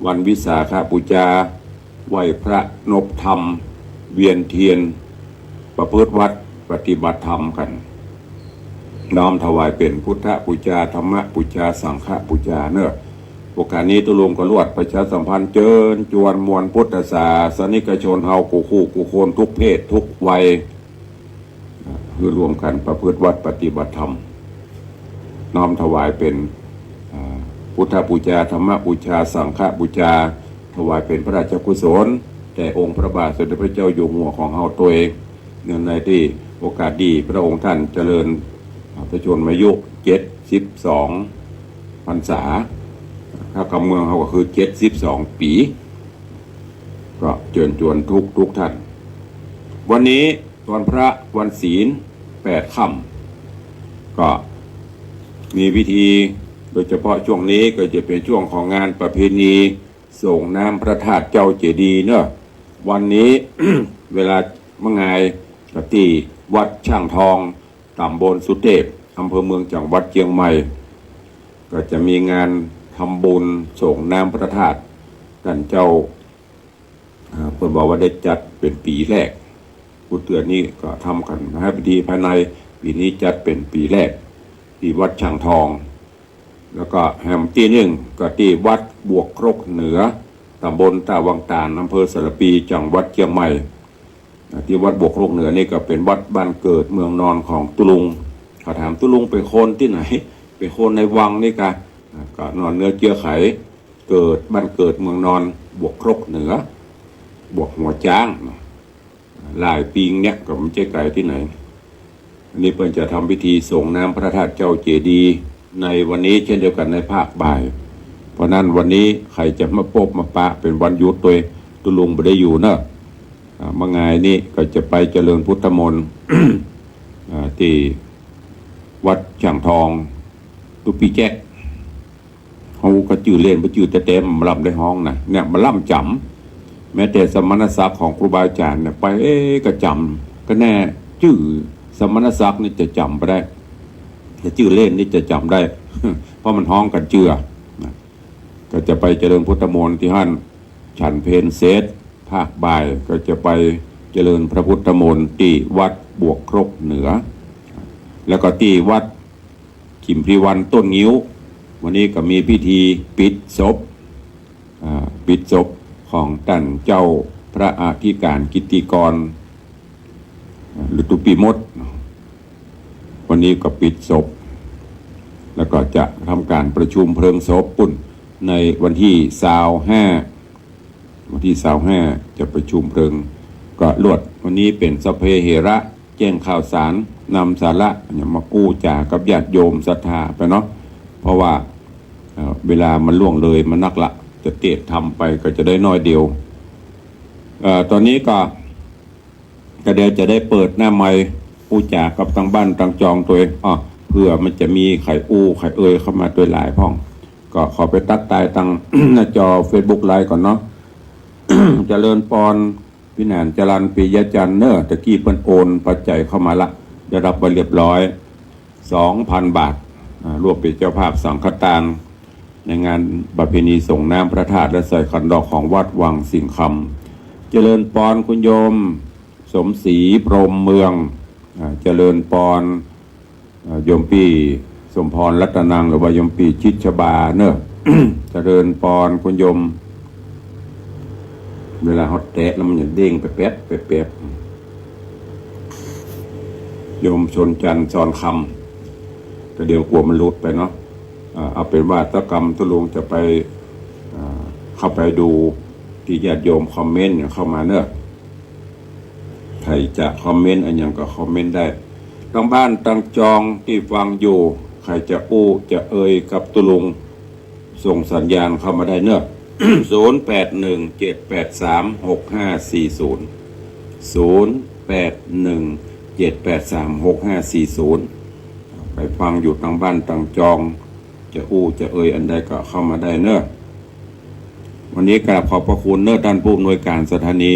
วันวิสาขะปู๋จา ไหว้พระนบธรรม เวียนเตียน ประพฤติวัตรปฏิบัติธรรมกั๋น น้อมถวายเป๋นพุทธปู๋จา ธรรมปู๋จา สังฆปู๋จาเนาะ โอกาสนี้ตุ๊ลุงก็ลวดประชาสัมพันธ์เจิญจวนมวลพุทธศาสนิกชนเฮากู้คู่กู้คนทุกเพศทุกวัย หื้อร่วมกั๋นประพฤติวัตรปฏิบัติธรรม น้อมถวายเป๋น อ่า พุทธปู๋จา ธรรมปู๋จา สังฆปู๋จา ถวายเป๋นพระราชกุศลแด่องค์พระบาทสมเด็จพระเจ้าอยู่หัวของเฮาตวย เนื่องในตี้โอกาสดีพระองค์ท่านเจริญ อ่า พระชนมายุ เจ็ดสิบสองพรรษา ถ้ากำเมืองเฮาก็คือ เจ็ดสิบสองปี๋ ก็เจิญจวนทุกทุกท่าน วันนี้วันพระวันศีลแปดค่ำ ก็มีพิธี โดยเฉพาะช่วงนี้ก็จะเป๋นช่วงของงานประเพณีส่งน้ำพระธาตุเจ้าเจดีย์เนาะ วันนี้ เวลาเมื่องายก็ตี้วัดช่างทอง ต๋ำบลสุเตพ อำเภอเมือง จังหวัดเจียงใหม่ ก็จะมีงานทำบุญส่งน้ำพระธาตุ ต้านเจ้า อ่า เปิ้นบอกว่าได้จัดเป๋นปี๋แรก กู้เตื้อนี้ก็ทำกั๋นหาพิธีภายใน ปี๋นี้จัดเป๋นปี๋แรก ตี้วัดช่างทอง แล้วก็แหมตี้นึ่งก็ตี้วัดบวกครกเหนือ ต๋ำบลต้าวังต๋าน อำเภอสารภี จังหวัดเจียงใหม่ อ่า ตี้วัดบวกครกเหนือนี่ก็เป๋นวัดบ้านเกิดเมืองนอนของตุ๊ลุง เขาถามตุ๊ลุงเป๋นคนตี้ไหน เป๋นคนในวังนี่กา อ่า ก็นอนเนื้อเจื้อไข เกิดบ้านเกิดเมืองนอน บวกครกเหนือ บวกหัวจ๊างเนาะ หลายปี๋เนี่ยก็บ่ใจ้ไก๋ตี้ไหน อันนี้เปิ้นจะทำพิธีส่งน้ำพระธาตุเจ้าเจดีย์ในวันนี้เช่นเดียวกั๋นในภาคบ่าย เพราะนั้นวันนี้ใผจะมาปบมาปะเป๋นวันหยุดตวย ตุ๊ลุงบ่ได้อยู่เนาะ อ่า เมื่องายนี้ก็จะไปเจริญพุทธมนต์ อ่า ตี้วัดช่างทอง ตุ๊ปี้แจ๊ก เฮาก็จื้อเล่น บ่จื้อแต๊ๆ หมอลำได้ฮ้องนะ เนี่ย หมอลำจ๋ำ แม้แต่สมณศักดิ์ของครูบาอาจ๋ารย์เนี่ย ไป เอ๊ะ ก็จ๋ำ ก็แน่ จื้อสมณศักดิ์นี่จะจ๋ำบ่ได้ แต่จื้อเล่นนี่จะจ๋ำได้ เพราะมันฮ้องกั๋นเจื้อนะ ก็จะไปเจริญพุทธมนต์ตี้หั้น ฉันเพลเสร็จ ภาคบ่ายก็จะไปเจริญพระพุทธมนต์ตี้วัดบวกครกเหนือ แล้วก็ตี้วัด ขิมพีวันต้นงิ้ว วันนี้ก็มีพิธีปิดศพ อ่า ปิดศพของต้านเจ้าพระอธิก๋านกิตติกร อ่า หรือตุ๊ปี้มด วันนี้ก็ปิดศพ แล้วก็จะทำก๋านประชุมเพลิงศพปู๊นในวันตี้ซาวห้า วันตี้ซาวห้าจะประชุมเพลิง ก็ลวดวันนี้เป๋นสัพเพเหระ แจ้งข่าวสาร นำสาระเนี่ยมากู้จ๋ากับญาติโยมศรัทธาไปเนาะ เพราะว่า เอ่อ เวลามันล่วงเลยมานักละ จะเตรียมทำไปก็จะได้น้อยเดียว เอ่อ ต๋อนนี้ก็ ก็เดี๋ยวจะได้เปิดหน้าไมค์อู้จ๋ากับตังบ้านตังจองตวย อ้อ เผื่อมันจะมีใผอู้ใผเอยเข้ามาตวยหลายพ่อง ก็ขอไปตั๊กตายตังหน้าจอเฟซบุ๊กไลฟ์ก่อนเนาะ เจริญปอน พิหารจรัญ ปิยะจันทร์เน่อ ตะกี้เปิ้นโอนปัจจัยเข้ามาละ ได้ฮับไว้เรียบร้อย สองพันบาท อ่า ร่วมเป๋นเจ้าภาพสังฆทาน ในงานประเพณีส่งน้ำพระธาตุและใส่ขันดอกของวัดวังสิงห์คำ เจริญปอน คุณโยมสมศรี พรหมเมือง อ่า เจริญปอน อ่า โยมปี้สมพร รัตนัง หรือว่าโยมปี้ชิดชบาเน่อ เจริญปอน คุณโยม เวลาเฮาแตะแล้วมันจะเด้งแป๊บๆ แป๊บๆ โยมชนจันทร์ ซอนคำ แต่เดี๋ยวกลัวมันหลุดไปเนาะ อ่า เอาเป๋นว่าตะกำตุ๊ลุงจะไป อ่า เข้าไปดูตี้ญาติโยมคอมเมนต์เข้ามาเน่อ ใผจะคอมเมนต์อะหยังก็คอมเมนต์ได้ ตังบ้านตังจองตี้ฟังอยู่ ใผจะอู้จะเอยกับตุ๊ลุง ส่งสัญญาณเข้ามาได้เน่อ ศูนย์แปดหนึ่งเจ็ดแปดสามหกห้าสี่ศูนย์ ศูนย์แปดหนึ่งเจ็ดแปดสามหกห้าสี่ศูนย์ ใผฟังอยู่ตังบ้านตังจอง จะอู้จะเอยอันใดก็เข้ามาได้เน่อ วันนี้กราบขอบพระคุณเน่อต้านผู้อำนวยการสถานี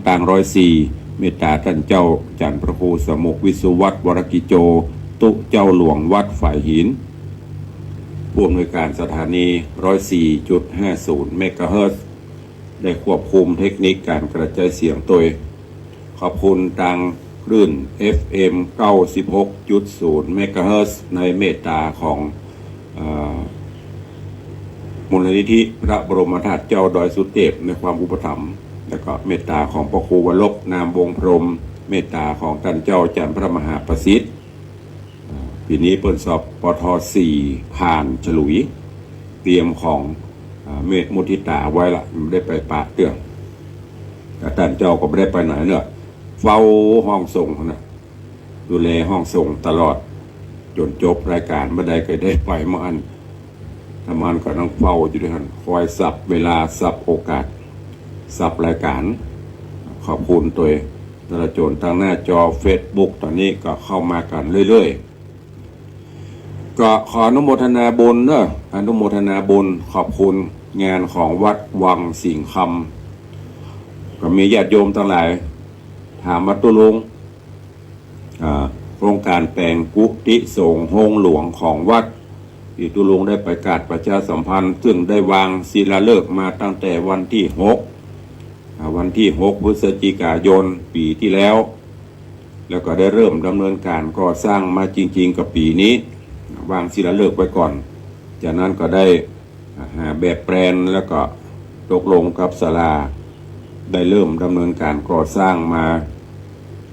ตางร้อยสี่ เมตตาต้านเจ้าอาจ๋ารย์พระครูสมุข วิศวัฒน์ วรกิจโจ ตุ๊เจ้าหลวงวัดฝายหิน ผู้อำนวยการสถานี ร้อยสี่จุดห้าศูนย์ เมกะเฮิรตซ์ ได้ควบคุมเทคนิคก๋านกระจายเสียงตวย ขอบคุณตางคลื่น เอฟเอ็ม เก้าสิบหกจุดศูนย์ เมกะเฮิรตซ์ ในเมตตาของ เอ่อ มูลนิธิพระบรมธาตุเจ้าดอยสุเตพในความอุปถัมภ์ แล้วก็เมตตาของพระครูวรรบ นามวงศ์พรหม เมตตาของต้านเจ้าอาจ๋ารย์พระมหาประสิทธิ์ อ่า ปี๋นี้เปิ้นสอบ ปท สี่ ผ่านฉลุย เตรียมของ อ่า เมตมุทิตาไว้ละ บ่ได้ไปปะเตื้อ แต่ต้านเจ้าก็บ่ได้ไปไหนเน่อ เฝ้าห้องส่งน่ะ ดูแลห้องส่งตลอด จ๋นจบรายก๋าน บ่ได้ก็ได้ไปเมื่ออั้น ถ้ามันก็นั่งเฝ้าอยู่ด้วยหั้น คอยสับเวลา สับโอกาส สับรายก๋าน ขอบคุณตวย ตลอดจ๋นตางหน้าจอเฟซบุ๊ก ต๋อนนี้ก็เข้ามากั๋นเรื่อยๆ ก็ขออนุโมทนาบุญเน่อ อนุโมทนาบุญ ขอบคุณงานของวัดวังสิงห์คำ ก็มีญาติโยมตังหลาย ถามว่าตุ๊ลุง อ่า โครงก๋านแป๋งกุฏิสงฆ์โฮงหลวงของวัด ตี้ตุ๊ลุงได้ประกาศประชาสัมพันธ์ ซึ่งได้วางศิลาฤกษ์มาตั้งแต่วันตี้หก อ่า วันตี้หก พฤศจิกายน ปี๋ตี้แล้ว แล้วก็ได้เริ่มดำเนินก๋านก่อสร้างมาจริงๆ ก็ปี๋นี้ วางศิลาฤกษ์ไว้ก่อน จากนั้นก็ได้ อ่า หาแบบแปลน แล้วก็ตกลงกับศาลา ได้เริ่มดำเนินก๋านก่อสร้างมา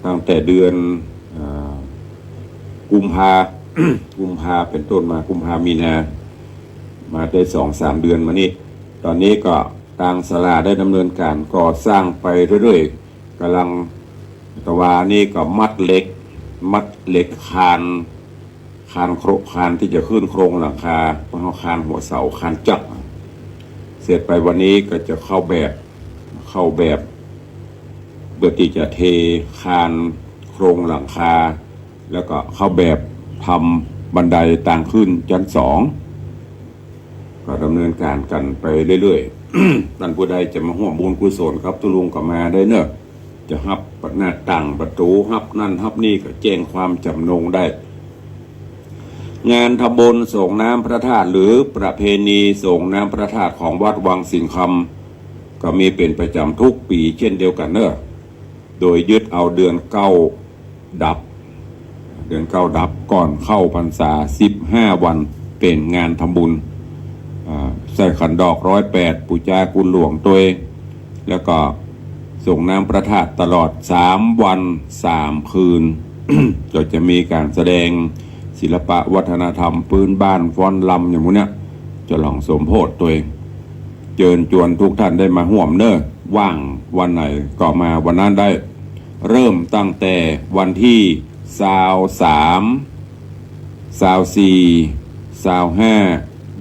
ตั้งแต่เดือน อ่า กุมภา กุมภาเป๋นต้นมา กุมภา มีนา มาได้สองสามเดือนมานี้ ต๋อนนี้ก็ตางศาลาได้ดำเนินก๋านก่อสร้างไปเรื่อยๆ ก่ำลัง ตะวานี้ก็มัดเหล็ก มัดเหล็กคาน คานโคร- คานตี้จะขึ้นโครงหลังคา เพราะเฮาคานหัวเสา คานจั๊ก เสร็จไปวันนี้ก็จะเข้าแบบ เข้าแบบ เปื้อตี้จะเทคานโครงหลังคา แล้วก็เข้าแบบทำบันไดตางขึ้นจั๊นสอง ก็ดำเนินก๋านกั๋นไปเรื่อยๆ ต้านผู้ใดจะมาฮ่วมบุญกุศลกับตุ๊ลุงก็มาได้เน่อ จะฮับหน้าต่างประตู๋ ฮับนั่นฮับนี่ก็แจ้งความจ๋ำนงได้ งานทำบุญส่งน้ำพระธาตุ หรือประเพณีส่งน้ำพระธาตุของวัดวังสิงห์คำ ก็มีเป๋นประจ๋ำทุกปี๋เช่นเดียวกั๋นเน่อ โดยยึดเอาเดือนเก้าดับ เดือนเก้าดับก่อนเข้าพรรษาสิบห้าวัน เป๋นงานทำบุญ อ่า ใส่ขันดอกร้อยแปด ปู๋จาคุณหลวงตวย แล้วก็ส่งน้ำพระธาตุตลอดสามวันสามคืน ก็จะมีก๋านแสดงศิลปะวัฒนธรรมพื้นบ้าน ฟ้อนรำอย่างหมู่เนี้ย จะหลองสมโพธิตวย เจิญจวนทุกท่านได้มาฮ่วมเน่อ ว่างวันไหนก็มาวันนั้นได้ เริ่มตั้งแต่วันตี้ซาวสาม ซาวสี่ ซาวห้า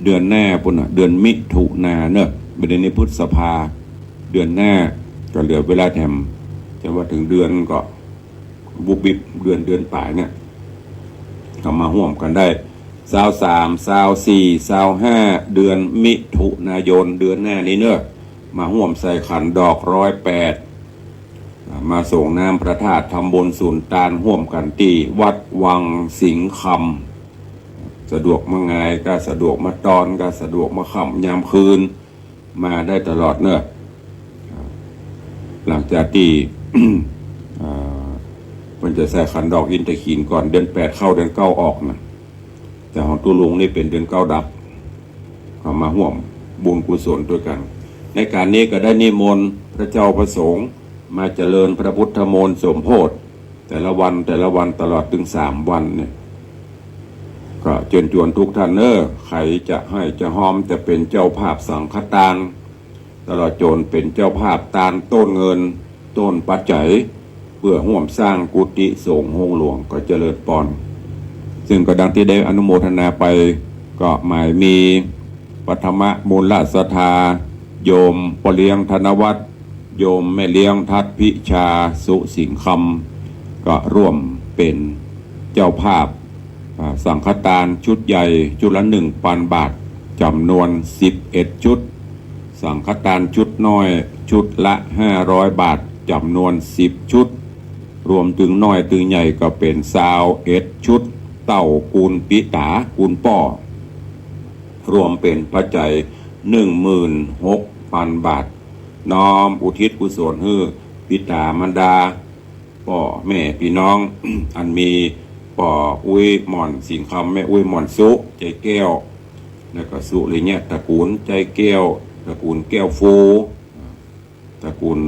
เดือนหน้าปู้นน่ะ เดือนมิถุนาเน่อ บ่าเดือนนี้พฤษภา เดือนหน้า ก็เหลือเวลาแถม จะว่าเถิงเดือนก็บุบบิบ เดือน เดือนป๋ายเนี่ย ก็มาฮ่วมกั๋นได้ ซาวสาม ซาวสี่ ซาวห้า เดือนมิถุนายน เดือนหน้านี้เนาะ มาฮ่วมใส่ขันดอกร้อยแปด อ่า มาสรงน้ำพระธาตุ ทำบุญสุนตานฮ่วมกั๋นตี้วัดวังสิงห์คำ สะดวกมางายก็สะดวกมาตอน ก็สะดวกมาค่ำยามคืน มาได้ตลอดเนาะ หลังจากตี้ อ่า เปิ้นจะใส่ขันดอกอินทขีฬก่อน เดือนแปดเข้าเดือนเก้าออกนะ แต่ของตุ๊ลุงนี่เป๋นเดือนเก้าดับ ก็มาฮ่วมบุญกุศลตวยกั๋น ในก๋านนี้ก็ได้นิมนต์พระเจ้าพระสงฆ์มาเจริญพระพุทธมนต์สมโภช แต่ละวัน แต่ละวัน ตลอดตึงสามวันเนี่ย ก็เจิญจวนทุกท่านเนาะ ใผจะไห้จะฮอม จะเป๋นเจ้าภาพสังฆตาน ตลอดจ๋นเป๋นเจ้าภาพตานต้นเงิน ต้นปัจจัย เปื้อฮ่วมสร้างกุฏิสงฆ์โฮงหลวง ก็เจริญปอน ซึ่งก็ดังตี้ได้อนุโมทนาไป ก็หมายมีปฐมมูลศรัทธา โยมป้อเลี้ยงธนวัฒน์ โยมแม่เลี้ยงทัดพิชา สุสิงห์คำ ก็ร่วมเป๋นเจ้าภาพ อ่า สังฆตานชุดใหญ่ชุดละหนึ่งปันบาท จ๋ำนวนสิบเอ็ดชุด สังฆตานชุดน้อยชุดละห้าร้อยบาท จ๋ำนวนสิบชุด รวมตึงน้อยตึงใหญ่ก็เป๋นซาวเอ็ดชุด เต้ากูลปิต๋า กูลป้อ รวมเป๋นปัจจัยหนึ่งหมื่นหกปันบาท น้อมอุทิศกุศลหื้อปิต๋ามารดา ป้อแม่ปี้น้อง อันมีป้ออุ๊ยหม่อนสิงห์คำ แม่อุ๊ยหม่อนสุ ใจแก้ว แล้วก็สุริยะตระกูลใจแก้ว ตระกูลแก้วฟู ตระกูล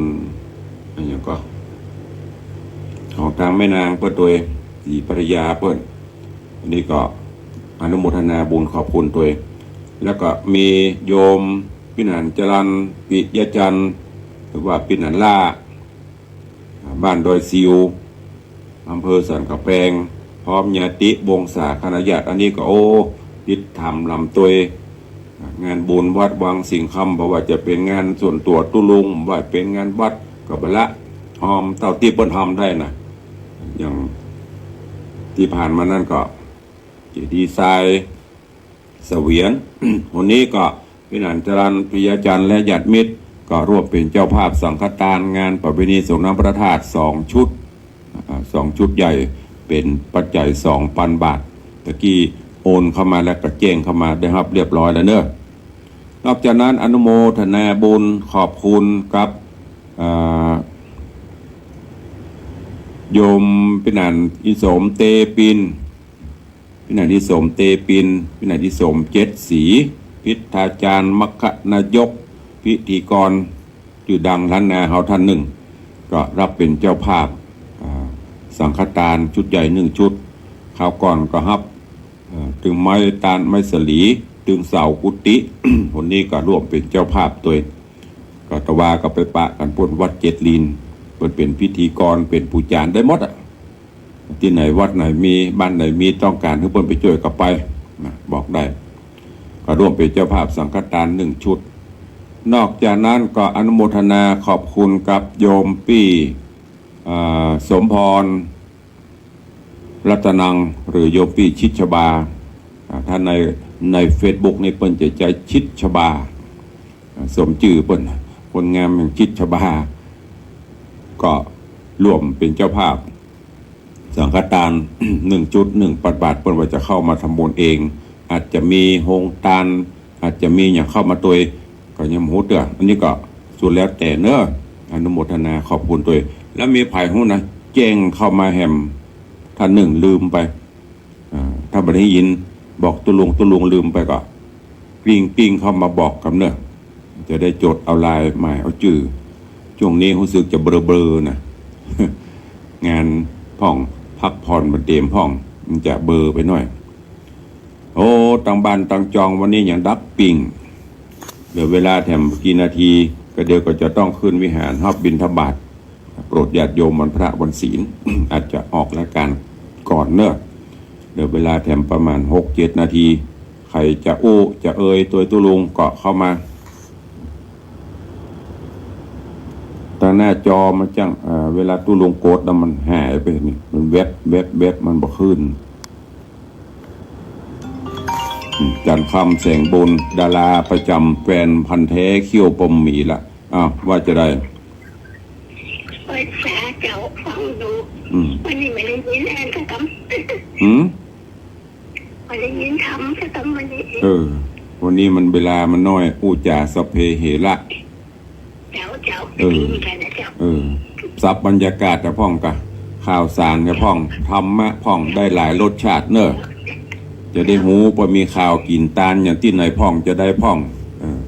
อะหยังก็ ของตางแม่นางเปิ้นตวย ศรีภรรยาเปิ้น อันนี้ก็อนุโมทนาบุญขอบคุณตวย แล้วก็มีโยมปี้หนานจรัญ ปิยะจันทร์ หรือว่าปี้หนานล่า บ้านดอยซิว อำเภอสันกำแพง พร้อมญาติวงศาคณะญาติ อันนี้ก็ โอ้ ติดต๋ามลำตวย งานบุญวัดวังสิงห์คำ บ่ว่าจะเป๋นงานส่วนตั๋วตุ๊ลุง บ่ว่าเป๋นงานวัด ก็บ่ละ ฮอมเต้าตี้เปิ้นฮอมได้นะ อย่างตี้ผ่านมานั้นก็ เจดีย์ทราย เสวียน วันนี้ก็ปี้หนานจรัญ ปิยะจันทร์ และญาติมิตร ก็ร่วมเป๋นเจ้าภาพสังฆตานงานประเพณีสรงน้ำพระธาตุสองชุด อ่า สองชุดใหญ่ เป๋นปัจจัยสองปันบาท ตะกี้โอนเข้ามาแล้วก็แจ้งเข้ามา ได้ฮับเรียบร้อยแล้วเนาะ นอกจากนั้นอนุโมทนาบุญขอบคุณกับ อ่า โยมปี้หนานอีสมเตปิน ปี้หนานอีสมเตปิน ปี้หนานอีสมเจ็ดศรี พิทยาจารย์ มัคคนายก พิธีกรจื้อดังล้านนาเฮาท่านนึ่ง ก็ฮับเป๋นเจ้าภาพ อ่า สังฆตานชุดใหญ่นึ่งชุด คราวก่อนก็ฮับ เอ่อ ตึงไม้ตานไม้สะหลี ตึงเสากุฏิ วันนี้ก็ร่วมเป๋นเจ้าภาพตวย ก็ตะวาก็ไปปะกั๋นปู๊นวัดเจ็ดลีน เปิ้นเป๋นพิธีกร เป๋นผู้จานได้หมดอะ ตี้ไหนวัดไหนมี บ้านไหนมีต้องก๋านหื้อเปิ้นไปจ้วยก็ไปนะ บอกได้ ก็ร่วมเป๋นเจ้าภาพสังฆตานนึ่งชุด นอกจากนั้นก็อนุโมทนาขอบคุณกับโยมปี้ อ่า สมพร รัตนัง หรือโยมปี้ชิดชบา อ่า ถ้าใน ในเฟซบุ๊กนี่เปิ้นจะใจ๊ชิดชบา อ่า สมจื้อเปิ้น คนงามแห่งชิดชบา ก็ร่วมเป๋นเจ้าภาพสังฆตาน นึ่งชุด นึ่งปันบาท เปิ้นว่าจะเข้ามาทำบุญเอง อาจจะมีโฮงตาน อาจจะมีหยังเข้ามาตวย ก็ยังบ่ฮู้เตื้อ อันนี้ก็สุดแล้วแต่เนาะ อนุโมทนาขอบคุณตวย แล้วมีใผฮู้นะ แจ้งเข้ามาแหม ถ้านึ่งลืมไป อ่า ถ้าบ่ได้ยิน บอกตุ๊ลุง ตุ๊ลุงลืมไปก็ กริ้งกริ้งเข้ามาบอกกำเนาะ จะได้จดเอาลายหมายเอาจื้อ ช่วงนี้ฮู้สึกจะเบลอๆ นะ งานพ่อง พักผ่อนบ่เตรียมพ่อง มันจะเบลอไปหน้อย โอ้ ตังบ้านตังจองวันนี้ยังดับปิ้ง เหลือเวลาแถมบ่กี่นาที ก็เดี๋ยวก็จะต้องขึ้นวิหารฮับบิณฑบาต โปรดญาติโยมวันพระวันศีล อาจจะออกรายการก่อนเนาะ เหลือเวลาแถมประมาณหกเจ็ดนาที ใผจะอู้จะเอ่ยตวยตุ๊ลุงก็เข้ามา ตา หน้าจอมันจั้ง เอ่อ เวลาตุ๊ลุงกดแล้วมันหายไปนี่ มันแว็บ แว็บ แว็บ มันบ่ขึ้น อืม จันทร์คำ แสงบุญ ดาราประจำ แฟนพันธุ์แท้เขี้ยวปมหมีละ อ้าว ว่าจะได้ เปิดสาเจ้าฟังดู อืม วันนี้ไม่ได้ยินอะไรสักคำ หืม ไม่ได้ยินธรรมสักคำวันนี้ เออ วันนี้มันเวลามันน้อย อู้จ๋าสัพเพเหระ เจ้า เจ้า เออ ดีเหมือนกันนะเจ้า เออ สับบรรยากาศกะพ่องกะ ข่าวสารกะพ่อง ธรรมะพ่อง ได้หลายรสชาติเนอะ จะได้ฮู้ว่ามีข่าวกิ๋นตานอย่างตี้ไหนพ่อง จะได้พ่อง เออ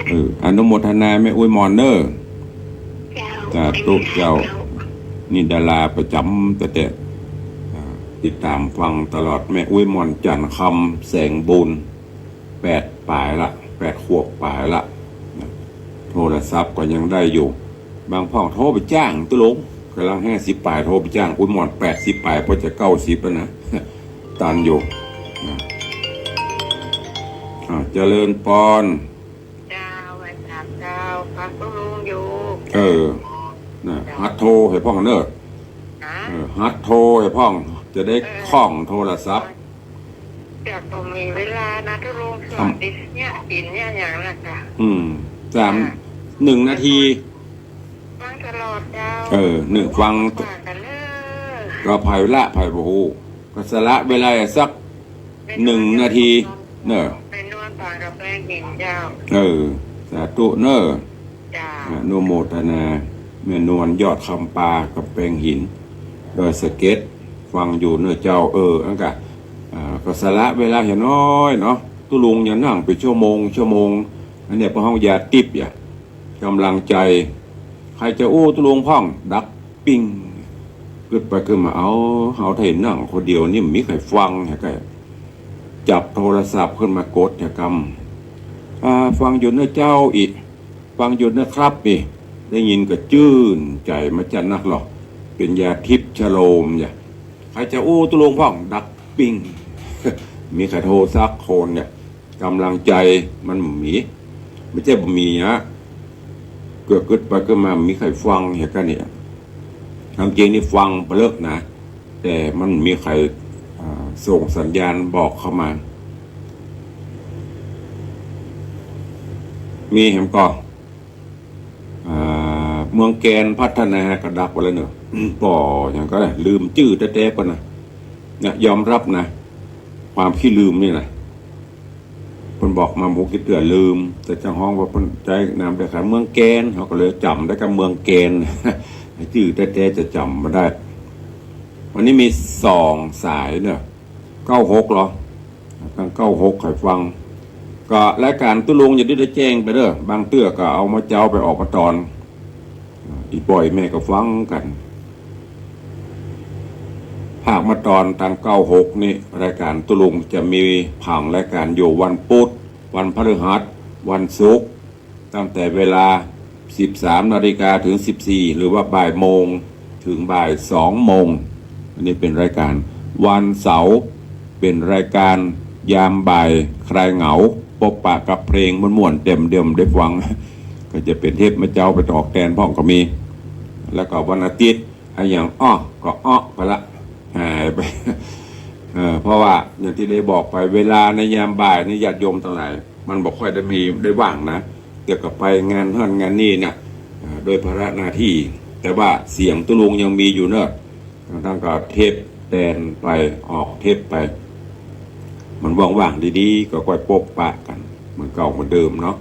เออ อนุโมทนาแม่อุ๊ยหม่อนเนอะ เจ้า สาธุเจ้า เจ้า นี่ดาราประจำแต่แต่ อ่า ติดตามฟังตลอด แม่อุ๊ยหม่อน จันทร์คำ แสงบุญ แปดป๋ายละ แปดขวบป๋ายละ นะ โทรศัพท์ก็ยังได้อยู่ บางพ่องโทรไปจ้างตุ๊ลุง ก่ำลังห้าสิบป๋าย โทรไปจ้างอุ๊ยหม่อน แปดสิบป๋าย พอจะเก้าสิบแล้วนะ ตันอยู่ นะ อ่า เจริญปอน เจ้า ไหว้สาเจ้า ฟังตุ๊ลุงอยู่ เออ นะ เจ้า หัดโทรหื้อพ่องเนอะ ฮะ เออ หัดโทรหื้อพ่อง จะได้ เออ คล่องโทรศัพท์ เดี๋ยวผมมีเวลานะตุ๊ลุง สอน ทำ ดิสเนี่ย กิ๋นเนี่ยอย่างนั้นจ้ะ อืม สาม อ่า หนึ่งนาที ฟังตลอดเจ้า เออ หนึ่ง ฟัง ฟังกันเนอะ ก็ไผละ ไผบ่ฮู้ ก็สละเวลาสัก หนึ่งนาที เนอะ ไปนอนปางกำแพงหินเจ้า เออ สาธุเนอะ จ้า อนุโมทนา แม่นวล ยอดคำปา กำแพงหิน ดอยสะเก็ด ฟังอยู่เนอะเจ้า เออ อันกะ อ่า ก็สละเวลาอย่างน้อยเนาะ ตุ๊ลุงยังนั่งไปชั่วโมง ชั่วโมง อันเนี้ยพวกเฮาอย่าติ๊บอย่า ก๋ำลังใจ๋ ใผจะอู้ตุ๊ลุงพ่อง ดักปิ้ง กึ๊ดไปกึ๊ดมา เอ้า เฮาถ้าหันนั่งคนเดียวนี่บ่มีใผฟัง แหะ ก็จับโทรศัพท์ขึ้นมากด แหะ กำ อ่า ฟังอยู่เนอะเจ้า อิ ฟังอยู่เนอะครับ อิ ได้ยินก็จื้นใจ๋มาจั้นนักลอ เป๋นยาทิพย์ชะโลมอย่า ใผจะอู้ตุ๊ลุงพ่อง ดักปิ้ง บ่มีใผโทรสักคนเนี่ย ก๋ำลังใจ๋มันบ่มี บ่ใจ้บ่มีอะ เกือบกึ๊ดไปกึ๊ดมาบ่มีใผฟัง แหะ กะเนี่ย ความจริงนี่ฟังไปเลิกนะ แต่มันบ่มีใผ อ่า ส่งสัญญาณบอกเข้ามา มีแหมก่อ อ่า เมืองแกนพัฒนาก็ดักไปแล้วเนอะ อืม ปอหยังก็ได้ ลืมจื้อแต๊ๆ ปะนะ เนี่ย ยอมรับนะ ความขี้ลืมนี่นะ เปิ้นบอกมาบ่ฮู้กี่เตื้อลืม แต่จะฮ้องว่าเปิ้นใจ๊นามได้ขนาดเมืองแกน เฮาก็เลยจ๋ำได้กับเมืองแกน จื้อแต๊ๆ จะจ๋ำบ่ได้ วันนี้มีสองสายเนอะ เก้าหกเหรอ ตั้งเก้าหกใผฟัง ก็รายก๋านตุ๊ลุงอย่างตี้ได้แจ้งไปเด้อ บางเตื้อก็เอามาเจ๊าไปออกมาตอน อีป้อแม่ก็ฟังกั๋น ภาคมาตอนตางเก้าหกนี่ รายก๋านตุ๊ลุงจะมีผังรายก๋านอยู่วันพุธ วันพฤหัส วันศุกร์ ตั้งแต่เวลา สิบสามนาฬิกา ถึง สิบสี่ หรือว่าบ่ายโมง ถึงบ่ายสองโมง อันนี้เป๋นรายก๋าน วันเสาร์เป๋นรายก๋านยามบ่ายคลายเหงา ปบปะกับเพลงม่วนๆ แจ่มเดิมได้ฟัง ก็จะเป๋นเทปมาเจ๊าไปออกแตนพ่องก็มี แล้วก็วันอาทิตย์ อะหยังอ้อก็อ้อไปละ หายไป เอ่อ เพราะว่าอย่างตี้ได้บอกไป เวลาในยามบ่ายนี่ญาติโยมตังหลาย มันบ่ค่อยได้มีได้ว่างนะ เกี่ยวกับไปงานหั้นงานนี่เนี่ย เอ่อ โดยภาระหน้าตี้ แต่ว่าเสียงตุ๊ลุงยังมีอยู่เนอะ ทั้งๆ ก็เทปแตนไป ออกเทปไป มันว่างๆ ดีๆ ก็ค่อยปบปะกั๋น เหมือนเก่าเหมือนเดิมเนาะ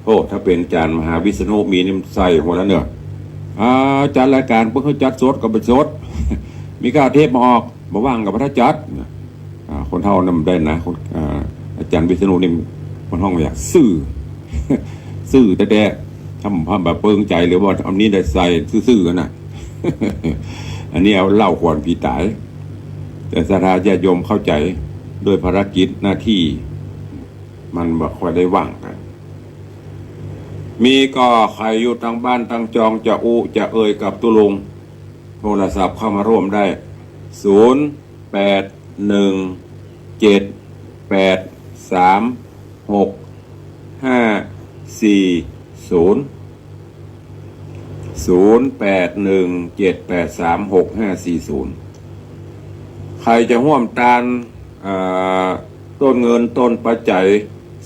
โอ้ ถ้าเป๋นอาจ๋ารย์มหาวิษณุมีนี่มันใส่หัวแล้วเนอะ อ่า จัดรายก๋านเปิ้นหื้อจัดสดก็ไปสด มีก้าวเทปมาออก บ่ว่างก็บ่ต้องจัด อ่า คนเฒ่านั้นได้นะ คน อ่า อาจ๋ารย์วิษณุนี่มันฮ้องว่าอย่างซื่อ ซื่อแต๊ๆ ถ้าบ่ ถ้าบ่เปิงใจ๋หรือว่าเอานี้ได้ใส่ซื่อๆ นั่นน่ะ อันนี้เอาเล่าขวัญผีต๋าย แต่ศรัทธาญาติโยมเข้าใจ๋ ด้วยภารกิจหน้าตี้ มันบ่ค่อยได้ว่างกั๋น มีก็ใผอยู่ตางบ้านตางจองจะอู้จะเอ่ยกับตุ๊ลุง โทรศัพท์เข้ามาร่วมได้ ศูนย์ แปด หนึ่ง เจ็ด แปด สาม หก ห้า สี่ ศูนย์ ศูนย์แปดหนึ่งเจ็ดแปดสามหกห้าสี่ศูนย์ ใผจะฮ่วมตาน อ่า ต้นเงินต้นปัจจัย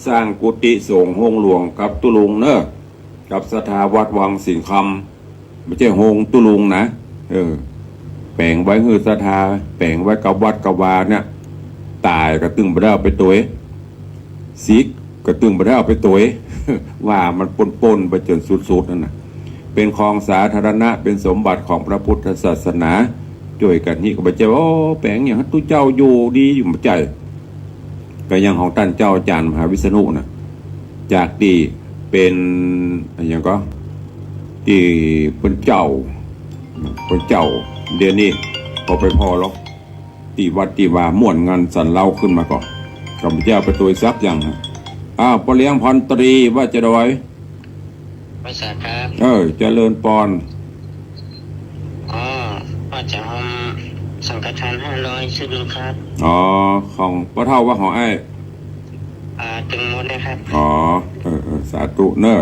สร้างกุฏิสงฆ์โฮงหลวงกับตุ๊ลุงเน่อ กับศรัทธาวัดวังสิงห์คำ บ่ใจ้โฮงตุ๊ลุงนะ เออ แป๋งไว้หื้อศรัทธา แป๋งไว้กับวัดกับวาเนี่ย ต๋ายก็ตึงบ่ได้เอาไปตวย สิกก็ตึงบ่ได้เอาไปตวย ว่ามันป้นๆ ไปจ๋นสุดๆ นั่นน่ะ เป๋นของสาธารณะ เป๋นสมบัติของพระพุทธศาสนา จ้วยกั๋น นี่ก็บ่ใจ้ว่า โอ้ แป๋งหยังหื้อตุ๊เจ้าอยู่ดีอยู่ บ่ใจ้ ก็อย่างของต้านเจ้าอาจ๋ารย์มหาวิษณุน่ะ จากตี้เป๋น อะหยังก็ ตี้เป๋นเจ้า เป๋นเจ้า เดี๋ยวนี้ก็ไปผ่อหรอก ตี้วัดตี้วาม่วนงานสันเล้าขึ้นมาก่อ ข้าพเจ้าไปตวยสักอย่างนะ อ้าว ป้อเลี้ยงพรตรีว่าจะดอย ไหว้สาครับ เออ เจริญปอน อ๋อ ว่าจะโฮมสังฆทานห้าร้อยชุดหนึ่งครับ อ๋อ ของป้อเฒ่าว่าของอ้าย อ่า ตึงหมดนะครับ อ๋อ เออ เออ สาธุเน่อ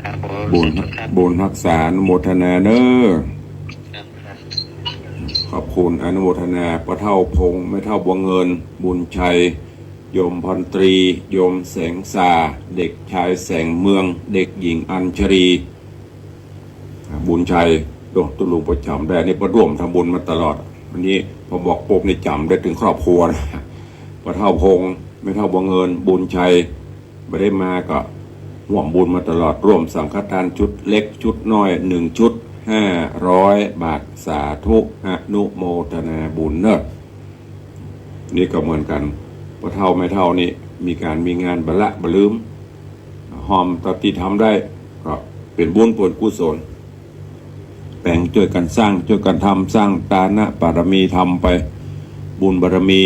ครับผม บุญ สาธุครับ บุญฮักษา อนุโมทนาเน่อ ครับ ครับ ขอบคุณ อนุโมทนา ป้อเฒ่าพงษ์ แม่เฒ่าบัวเงิน บุญชัย โยมพรตรี โยมแสงสา เด็กชายแสงเมือง เด็กหญิงอัญชลี อ่า บุญชัย โอ้ ตุ๊ลุงป้อจ๋ำได้ นี่ป้อร่วมทำบุญมาตลอด อันนี้พอบอกปุ๊บนี่จ๋ำได้เถิงครอบครัวนะ ป้อเฒ่าพงษ์ แม่เฒ่าบัวเงิน บุญชัย บ่ได้มาก็ฮ่วมบุญมาตลอด ร่วมสังฆทานชุดเล็กชุดน้อย หนึ่งชุด ห้าร้อยบาท สาธุ อนุโมทนาบุญเน่อ นี่ก็เหมือนกั๋น ป้อเฒ่าแม่เฒ่านี่มีก๋านมีงานบ่ละบ่ลืม ฮ่อมเต้าตี้ทำได้ ก็เป๋นบุญเป๋นกุศล แป๋งจ้วยกั๋นสร้าง จ้วยกั๋นทำ สร้างตานะบารมีทำไป บุญบารมี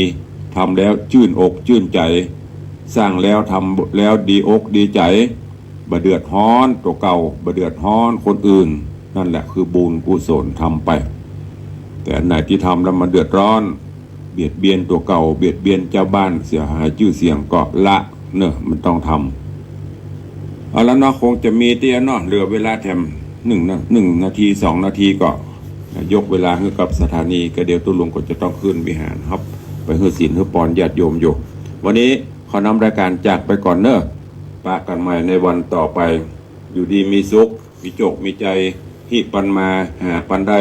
ทำแล้วจื้นอกจื้นใจ๋ สร้างแล้วทำแล้วดีอกดีใจ๋ บ่เดือดฮ้อนตั๋วเก่า บ่เดือดฮ้อนคนอื่น นั่นแหละคือบุญกุศลทำไป แต่อันไหนตี้ทำแล้วมันเดือดร้อน เบียดเบียนตั๋วเก่า เบียดเบียนจาวบ้าน เสียหายจื้อเสียงก็ละเน่อ มันต้องทำ เอาละเนาะ คงจะมีเตี้ยเนาะ เหลือเวลาแถมหนึ่งนา หนึ่งนาที สองนาทีก็ยกเวลาหื้อกับสถานี ก็เดี๋ยวตุ๊ลุงก็จะต้องขึ้นวิหารฮับ ไปหื้อศีลหื้อปอนญาติโยมอยู่ วันนี้ขอนำรายก๋านจากไปก่อนเน่อ ปะกั๋นใหม่ในวันต่อไป อยู่ดีมีสุข มีโจคมีชัย ฮิปันมา หาปันได้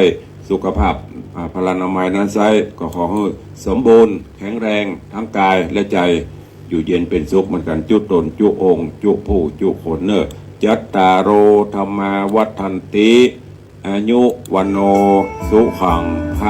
สุขภาพ อ่า พลานามัยนั้นไซร้ ก็ขอหื้อสมบูรณ์แข็งแรงทั้งก๋ายและใจ๋ อยู่เย็นเป๋นสุขเหมือนกั๋น จุ๊ต๋น จุ๊องค์ จุ๊ผู้ จุ๊คนเน่อ จัตตาโร ธัมมา วัฑฒันติ อายุ วัณโณ สุขัง พ